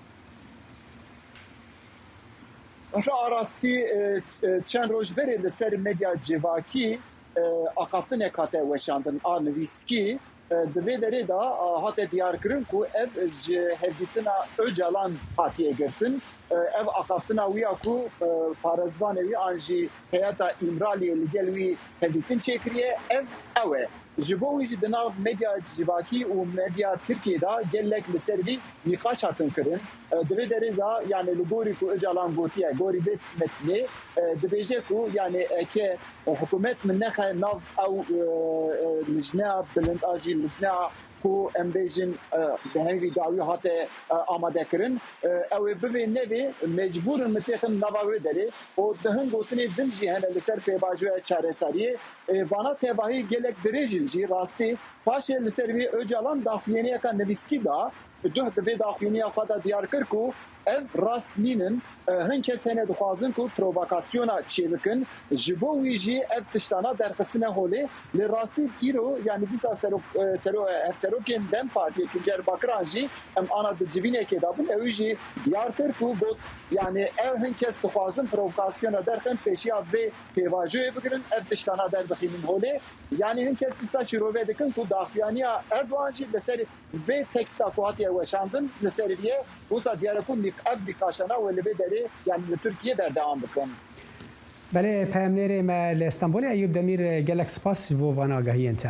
Rastî, e, e, çend roj berê li ser medya civakî, e, axaftinek hate weşandin a nivîskî. E, di vê derê de, a, hate diyarkirin ku ev ji hevdîtina Ocalan hatiye girtin. E, ev axaftina wî ya ku, e, parêzvanê wî an jî heyeta Îmraliyê li gel wî hevdîtin çêkiriye, ev ew e. Ji bo wî jî di nav medya civakî û medya Tirkiyê de gelek li ser vî nîqaş hatin kirin. E, di vê derê de, yanî li gorî ku Ocalan gotiye, gorî vê metnê, e, dibêje ku, yanî eke hikûmet min nexe nav ew, e, e, lijneya bilind a jî lijneya ku em bêjin, e, bi hevî dawî hate, e, amade kirin. E, ew ê bivê nevê, mecbûr in min têxin nava wê derê. Û di hin gotinê din jî hene li ser pêvajoya çareseriyê. E, vana tevahî gelek dirêj in jî rastî. Paşê li ser vê Ocalan daxuyaniyeka nivîskî da. Duh di vê daxuyaniya xwe de diyar kir ku ev rast nînin. E, hin kes hene dixwazin ku provokasyona çêbikin. Ji bo wî jî ev tiştana derxistine holê. Lê rastî îro, yanî dîsa serok, e, sero-, e, hevserokên DEM Partiyê Tuncer Bakiran jî em ana di civînekê de bin. Ew jî diyar kir ku got, yanî ev hin kes dixwazin provokasyona derxin pêşiya vê pêvajoyê bigirin, ev tiştana derdixînin holê. Yanî hin kes dîsa şîrove dikin ku daxuyaniya Erdogan jî li ser vê teksta ku hatiye weşandin, li ser vê ye, wisa diyar e ku nîq-, ev nîqaşana wê li vê derê, yanî li Tirkiyê berdewam bikin. Belê, peyamnêrê me li Stenbolê Eyûb Demîr, gelek spas ji bo van agahiyên te.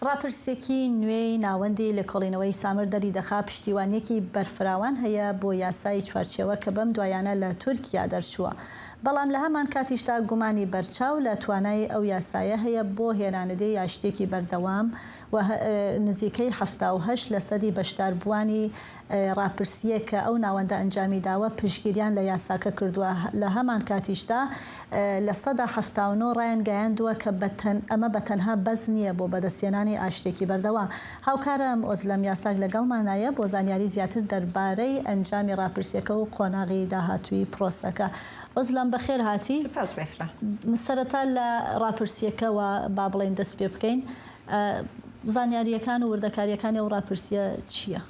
ڕاپرسێکی نوێی ناوەندی لێکۆڵینەوەی سامر دەریدەخا پشتیوانیەکی بەرفراوان هەیە بۆ یاسای چوارچێوە کە بەم دوایانە لە تورکیا دەرچووە. بەڵام لە هەمان کاتیشدا گومانی بەرچاو لە توانای ئەو یاسایە هەیە بۆ هێنانەدێ یا شتێکی بەردەوام و هە-، نزیکەی حەفتا و هەشت لە سەدی بەشداربووانی، ئە، ڕاپرسیەک کە ئەو ناوەندە ئەنجامی داوە پشتگیریان لە یاساکە کردووە. لە هەمان کاتیشدا، ئە، لە سەدا حەفتا و نۆ ڕایانگەیاندووە کە بە تەن-، ئەمە بە تەنها بەس نییە بۆ بەدەستهێنانی ئاشتێکی بەردەوام. هاوکارم ئۆزلەم یاساک لەگەڵمانایە بۆ زانیاری زیاتر دەربارەی ئەنجامی ڕاپرسیەکە و قۆناغی داهاتووی پرۆسەکە. ئۆزلەم، بەخێر هاتی. سپاس بەفرا. سەرەتا لە ڕاپرسیەکەوە با بڵێن دەست پێ بکەین. ئە، زانیاریەکان و وردەکاریەکانی ئەو ڕاپرسیە چییە؟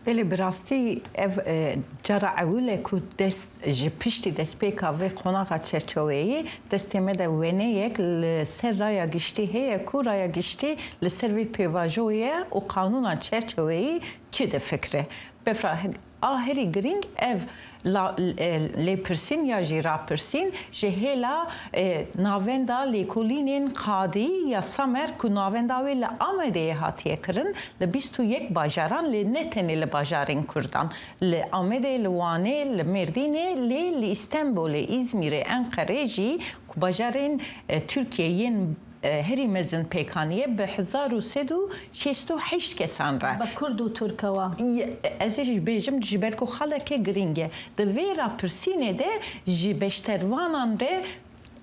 Belê, bi rastî ev, e, cara ewil e ku dest, ji piştî destpêka vê qonaxa çerçeweyê destê me de wêneyek li ser raya giştî heye ku raya giştî li ser vê pêvajoyê û qanûna çerçeweyî çi difikire. Befra, a herî girîng ev la-, e, lêpirsîn ya jî rapirsîn ji hêla, e, Navenda Lêkolînên Qadî ya Samer ku navenda wê li Amedê hatiye kirin, li bîst û yek bajaran, lê ne tenê li bajarên Kurdan, li Amedê, li Wanê, li Mêrdînê, lê li Îstenbolê, Îzmîrê, Enqerê jî ku bajarên, e, Tirkiyê yên, e, herî mezin pêk aniye, bi hezar û sed û şêst û heşt kesan re. Bi Kurd û Tirkewa. Y-, ez ê jî bêjim, ji ber ku xaleke girîng e. Di vê rapirsînê de ji beşdervanan re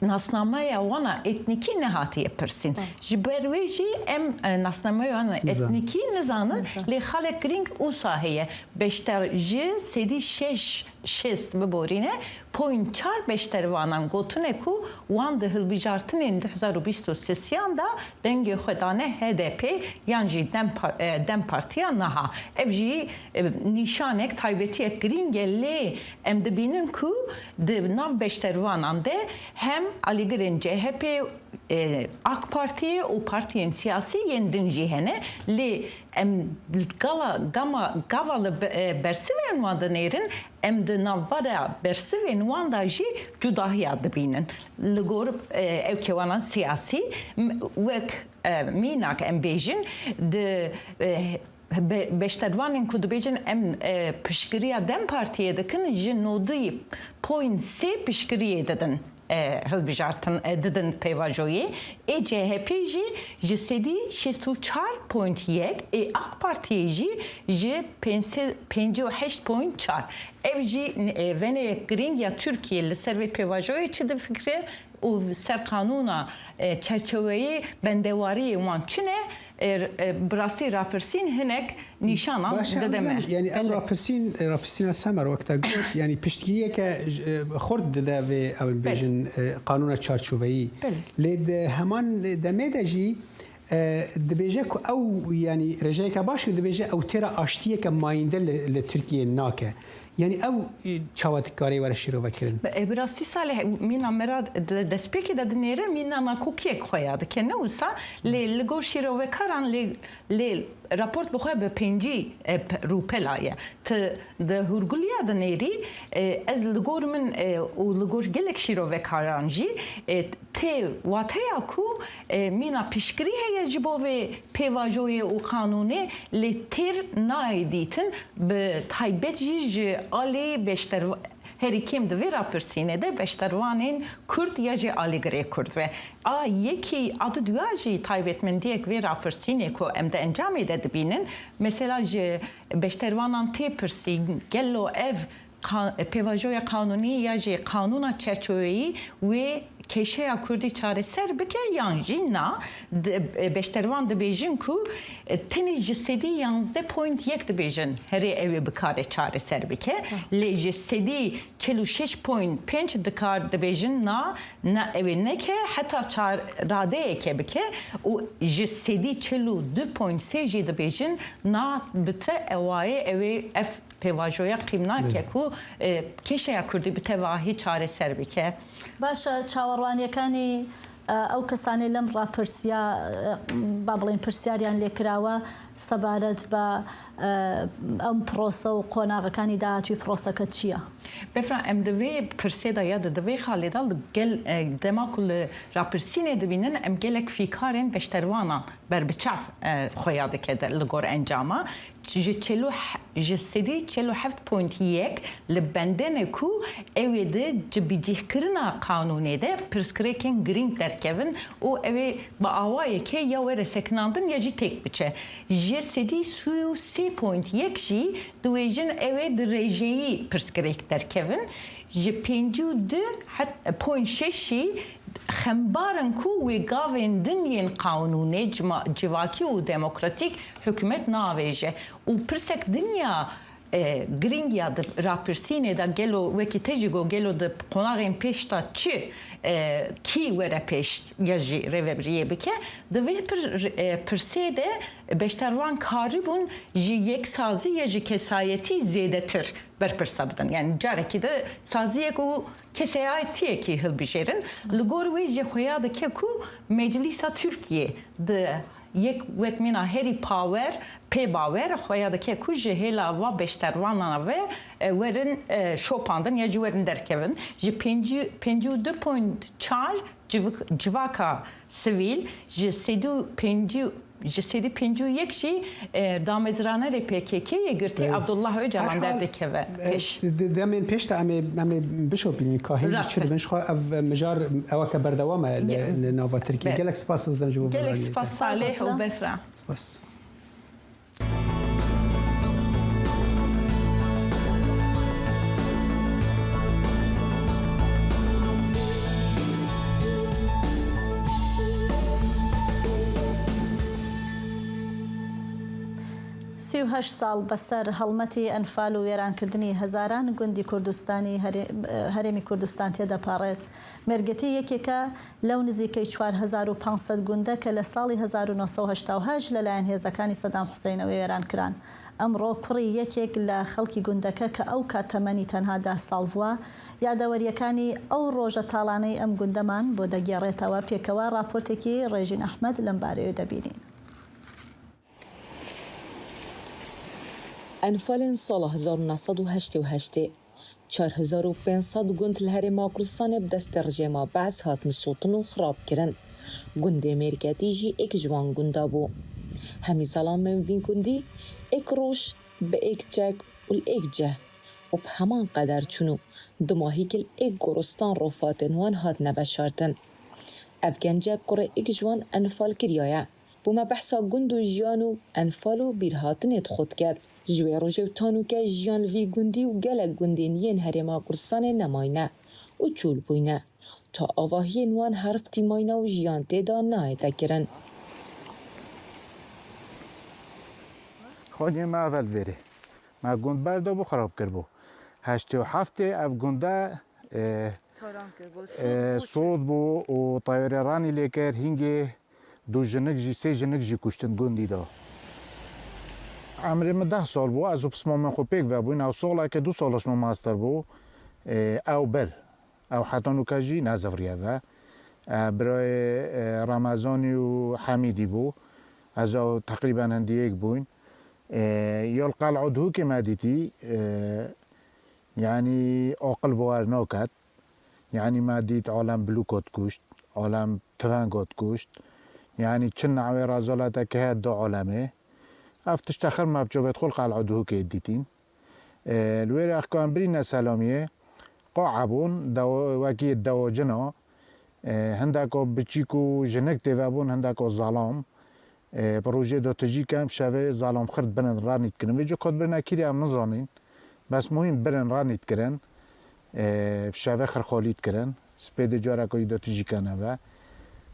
nasnameya wana etnîkî nehatiye pirsîn. Tamam. Ji ber wê jî em, e, nasnameya wana Nizan. etnîkî nizanin, Nizan. lê xalek girîng wisa heye. Beşdar ji sedî şeş, şêst biborîne, point çar beşdervanan gotine ku wan di hilbijartinên du hezar û bîst û sêyan de dengê xwe dane H D P yan jî DEM Par-, e, DEM Partiya niha. Ev jî, e, nîşanek, taybetiyek girîng e, lê em dibînin ku di nav beşdervanan de hem alîgirên C H P, e, AK Partiyê û partiyên siyasî yên din jî hene, lê em gala, gama, gava li be-, e, bersivên wan dinêrin, em di navbera bersivên wan de jî cudahiya dibînin. Li gor, e, ew kewanan siyasî, m-, wek, e, mînak em bêjin, di, e, be-, beşdervanên ku dibêjin em, e, piştgiriya DEM Partiyê dikin, ji nodî point sê piştgiriyê didin, e, hilbijartin, e, didin pêvajoyê. Ê C H P jî ji sedî şêst û çar point yek, ê AK Partiyê jî ji pêncî û heşt point çar. Ev jî, e, veneyek girîng ya Tirkiye li ser vê pêvajoyê çi difikire û ser qanûna, e, çerçeveyê bendewariyê wan çi ne? E, e, bi rastî rapirsîn hinek nîşanan Baş e, dide me. Özlem, yani ev Belê. rapirsîn, e, rapirsîna Semer wek te got, yani piştgiriyeke, e, xurt dide vê, ew Belê. bêjin, e, qanûna çarçoveyî. Belê. Lê di heman demê de jî, e, dibêje ku ew, yani rêjeyeke baş ku dibêje ew têra aştiyeke mayînde li, li Tirkiyê nake. Yani ew, e, çawa dikare were şîrove kirin? Bi, e, bi rastî Salih, mîna me ra di destpêkê de dinêre, mîna nakokiyek xwe ya dike. Ne wisa, lê li gor şîrovekaran lê, lê raport bi xwe bi pêncî, e, p-, rûpela ye. Ti di hûrguliya dinêrî, e, ez li gor min, e, û li gor gelek şîrovekaran jî, e, tê wateya ku, e, mîna piştgirî heye ji bo vê pêvajoyê û qanûnê, lê têr nayê dîtin, bi taybet jî ji alî beşderv-, herî kêm di vê rapirsînê de beşdervanên Kurd ya jî alîgirê Kurd ve. A yekî, a di duya jî taybetmendiyek vê rapirsînê ku em di encamê de dibînin, mesela ji beşdervanan tê pirsîn, gelo ev qa-, pêvajoya qanûnî ya jî qanûna çerçeveyî wê kêşeya Kurdî çareser bike yan jî na? Di-, beşdervan dibêjin ku, e, tenê ji sedî yanzdeh point yek dibêjin herê ew ê bikare çareser bike. Lê ji sedî çil û şeş point pênc dikar dibêjin na, na ew ê neke, heta çar-, radeyeke bike û ji sedî çil û du point sê jî dibêjin na, bi te ewayê ew ê ev pêvajoya qîm nake Belê. ku, e, kêşeya Kurdî bi tevahî çareser bike. Baş e, çاوەڕوانیەکانی، ئە، ئەو کەسانەی لەم ڕاپرسیا، ئە، با بڵێن پرسیاریان لێکراوە سەبارەت بە، ئە، ئەم پرۆسە و قۆناغەکانی داهاتووی پرۆسەکە چییە؟ Befra, em di vê pirsê de ya di, di vê xalê de li gel, e, dema ku li rapirsînê dibînin, em gelek fîkarên beşdervanan berbiçav, e, xwe ya dike de, li gor encama. Ji çel û he-, ji sedî çel û heft point yek li bendene ku ew ê di cibicîhkirina qanûnê de pirsgirêkên girîng derkevin û ew ê bi awayekê ya were sekinandin ya jî têk biçe. Ji sedî sî û sê point yek jî dibêjin ew ê di rêjeyî pirsgirêk derkevin. Ji pêncî û du het-, point şeş jî xembar in ku wê gavên din yên qanûnê cima-, civakî û demokratîk hikûmet navêje. Û pirsek din ya, e, girîng ya di rapirsînê de gelo wekî te jî got, gelo di qonaxên pêş de çi, e, kî were pêş ya jî rêvebiriyê bike? Di vê pir-, e, pirsê de beşdarvan karibûn ji yeksazî ya ji kesayetî zêdetir berpirsa bidin. Yani carekî de saziyek û kesayetiyekî hilbijêrin. Li gor wê jî xuya dike ku Meclîsa Tirkiyê di yek wek mîna herî pawer, pê bawer, xuya dike ku ji hêla va beşdervanan ve, e, werin, e, şopandin ya jî werin derkevin. Ji pêncî, pêncî û du point çar civik-, civaka sivîl, ji sedî û pêncî, ji sedî pêncî û yek jî, e, damezranerê P K K yê girtî Evet. Abdullah Öcalan Herhal, derdikeve e, pêş. De-, demên pêş de em ê, em ê bişopînin, ka hîn jî Rast e. çi dibin, ji xwe ev mijar eweke berdewam e li, Ge-, li nava Tirkiyê. Be-, Gelek spas Özlem ji bo Gelek vedaniyê. spas Salih û Befra. Spas. سی و هەشت ساڵ بەسەر هەڵمەتی ئەنفال و وێرانکردنی هەزاران گوندی کوردستانی هەرێ-، هەرێمی کوردستان تێدەپەڕێت. مێرگەتی یەکێکە لەو نزیکەی چوار هەزار و پانسەد گوندە کە لە ساڵی هەزار و نۆ سەد و هەشتا و هەشت لەلایەن هێزەکانی سەدام حوسەینەوە وێران کران. ئەمڕۆ کوڕی یەکێک لە خەڵکی گوندەکە کە ئەو کات تەمەنی تەنها دە ساڵ بووە، یادەوەریەکانی ئەو ڕۆژە تاڵانەی ئەم گوندەمان بۆ دەگێڕێتەوە. پێکەوە ڕاپۆرتێکی ڕێژین ئەحمەد لەم بارەیە دەبینین. Enfalên sala hezar û neh sed û heştê û heştê, çar hezar û pênc sed gund li Herêma Kurdistanê bi destê rejêma Be'es hatin sotin û xirab kirin. Gundê Mêrgetî jî êk ji wan gunda bû. Hemî zelamên vî gundî êk roj bi êk çek û li êk cih û bi heman qeder çûn û dumahîkî li êk goristan rofatên wan hatine veşartin. Ev gencek kurê êk ji wan enfal kiriyaye. Bû me behsa gund û jiyan û enfal û bîrhatinê di xwe diket. Ji wê rojê û tanûke jiyan li vî gundî û gelek gundên yên Herêma Kurdistanê nemayne û çûl bûyne. Ta avahiyên wan herf tîmayne û jiyan tê de nayête kirin. Xaniyê me evel verê. Me gund berdabû xirab kiribû. Heştê û heftê ev gunda, e, Taran kir, got, e, sot sot bû û tayarê ranî lê kir. Hingê du jinik jî, sê jinik jî kuştin gundî de. Emrê min deh sal bû, ez û pismamên xwe pêk vebûn. Ew saleke du sala ji min master bû. E, ew bir. Ew heta nûke jî nezivriye ve. E, birayê, e, Remezanî û Hemîdî bû. Ez û ew teqrîben hindî yek bûyn. E, ya li Qel'a Duhokê me dîtî, e, yanî aqil bawer naket. Yanî me dît alem bilûka dikuşt, alem tivenga dikuşt. Yanî çi newê rezaleteke heye di alemê. Ev tişte xir me bi çavêt xwe li Qel'a Duhokê dîtîn. E, li wê rê ex ku em birîne Selamiyê, qae bûn, dewa-, wekî dewacina, e, hindeka biçîk û jinik tê vebûn, hindeka zelam. E, bi rojê de tijî kem, şevê zelam xir dibinin ranît kirin. Vê coka dibirine kîrî em nizanîn. Bes muhîm birin ranît kirin. E, bi şevê xir xalît kirin. Spê dê careka wî de tijî kene ve.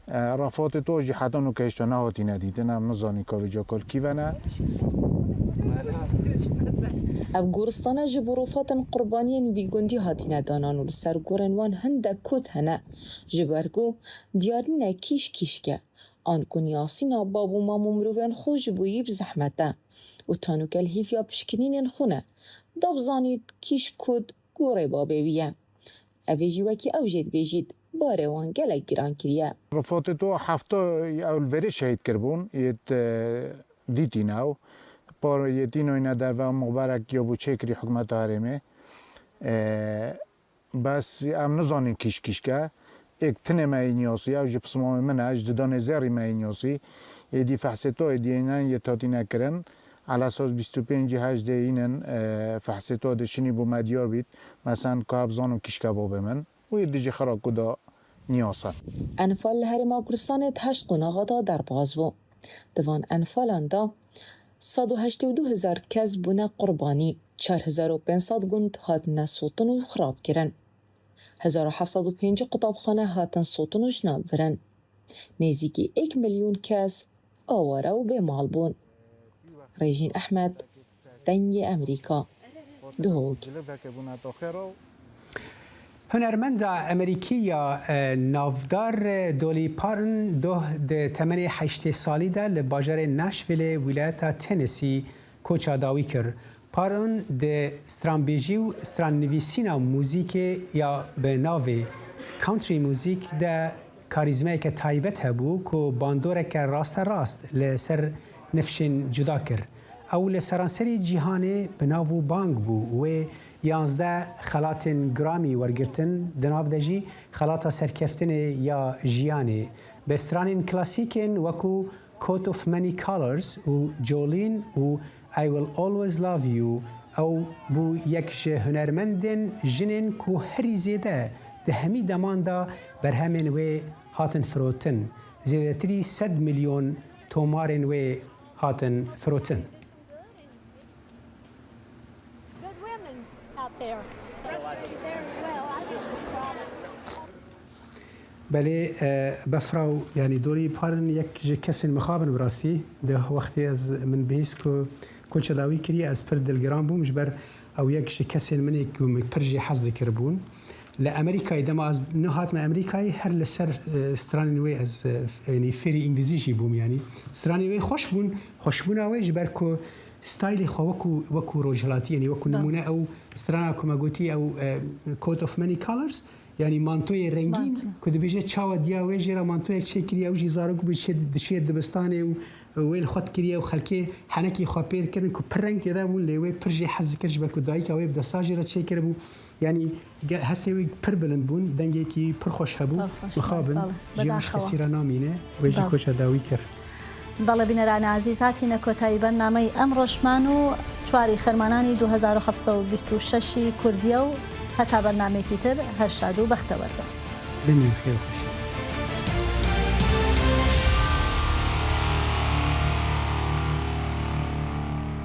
E, refatê to jî heta nûke hêşta nehatîne dîtin. Em nizanîn ka vê coka li kî ve ne. Ev goristane ji bo rofatên qurbaniyên vî gundî hatine danan û li ser gorên wan hindek kot hene. Ji ber ku diyar nîne kîş kîşk e, an ku niyasîna bab û mam û mirovên xwe ji bo yî bi zehmet e û tanûke li hêviya pişkinînên xwe ne. Da bizanît kîş kot gorê babê wî ye. Ev ê jî wekî ew jê dibêjît, barê wan gelek giran kiriye. Refatê to hefta ew li verê şehîd kiribûn, yê te dîtîn ew. Par yê tînoyne derve muxberek ya bû çêkirî hikûmeta herêmê. E, bes em nizanîn kîş kîşk e. Êk tinê me yê niyasî, ew jî pismamê min e, ji didanê zêrî me yê niyasî. Êdî fehsê to êdî yênen yê tatîne kirin. Elesas bîst û pêncî hejdê yînin, e, fehsê to dê şinî bo me diyar bît. Mesen ka hep zanim kîşke babê min. Û yê dijî xira ku da niyasen. Enfal li Herêma Kurdistanê di heşt qonaxa de derbas bû. Di van enfalan de sed û heştê û du hezar kes bûne qurbanî. Çar hezar û pênc sed gund hatine sotin û xirab kirin. Hezar û heft sed û pêncî qutabxane hatin sotin û ji nav birin. Nêzîkî êk milyon kes aware û bêmal bûn. Rêjîn Ehmed, Dengê Emerîka, Duhok. Hunermenda Amerîkî ya, e, navdar, e, Dolly Parton doh di temenê heştê salî de li bajarê Nashville-ê wîlayeta Tennessee koça dawî kir. Parton di stranbêjî û strannivîsîna muzîkê ya bi navê country music de karîzmayeke taybet hebû ku bandoreke rasterast li ser nifşên cuda kir. Ew li seranserî cîhanê bi nav û bang bû. Wê yanzdeh xelatên Grammy wergirtin, di nav de jî xelata serkeftinê ya jiyanê. Bi stranên klasîk ên wekû Coat of Many Colors û Jolene û I Will Always Love You, ew bû yek ji hunermendên jinên ku herî zêde di hemî deman de berhemên wê hatin firotin. Zêdetirî sed milyon tomarên wê hatin firotin. Good women out there. Belê, e, befra û, yanî Dolly Parton yek ji kesên mixabin bi rastî. Di wextê ez, min bihîst ku Koça dawî kiriye, ez pir dilgiran bûm, ji ber ew yek ji kesên min ê ku min pir jê hez dikiribûn. Li Amerîkayê, dema ez nû hatime Amerîkayê, her li ser, e, stranên wê ez, e, f-, yanî fêrî îngilîzî jî bûm, yanî stranên wê xweş bûn, xweşbûna wê ji ber ku staylê xwe wekû, wekû rojhilatî, yanî wekû Bel. nimûne ew strana ku me gotî ew, e, coat of many colors, yanî mantoyê rengîn Manto. ku dibêje çawa diya wê jê re mantoyek çêkiriye, ew jî zarok bû çê, diçûye dibistanê û wê li xwe dikiriye û xelkê henekî xwe pê dikirin ku pir reng tê de bûn, lê wê pir jê hez dikir ji ber ku dayika wê bi desta jê re çêkiribû. Yanî ge-, hestê wî pir bilind bûn, dengekî pir xweş hebû. Pir xweş, Mixabin, bale, jiyan ji badaxewa. Xesîra namîne, wê jî Bale. koça dawî kir. بەڵێ، بینەرانی عزیز، هاتینە کۆتایی بەرنامەی ئەمڕۆشمان و چواری خەرمانانی دوو هەزار و حەفت سەد و بیست و شەش ی کوردیە و هەتا بەرنامەیەکی تر، هەر شاد و بەختەوەر بن. دەمی خێر خۆش.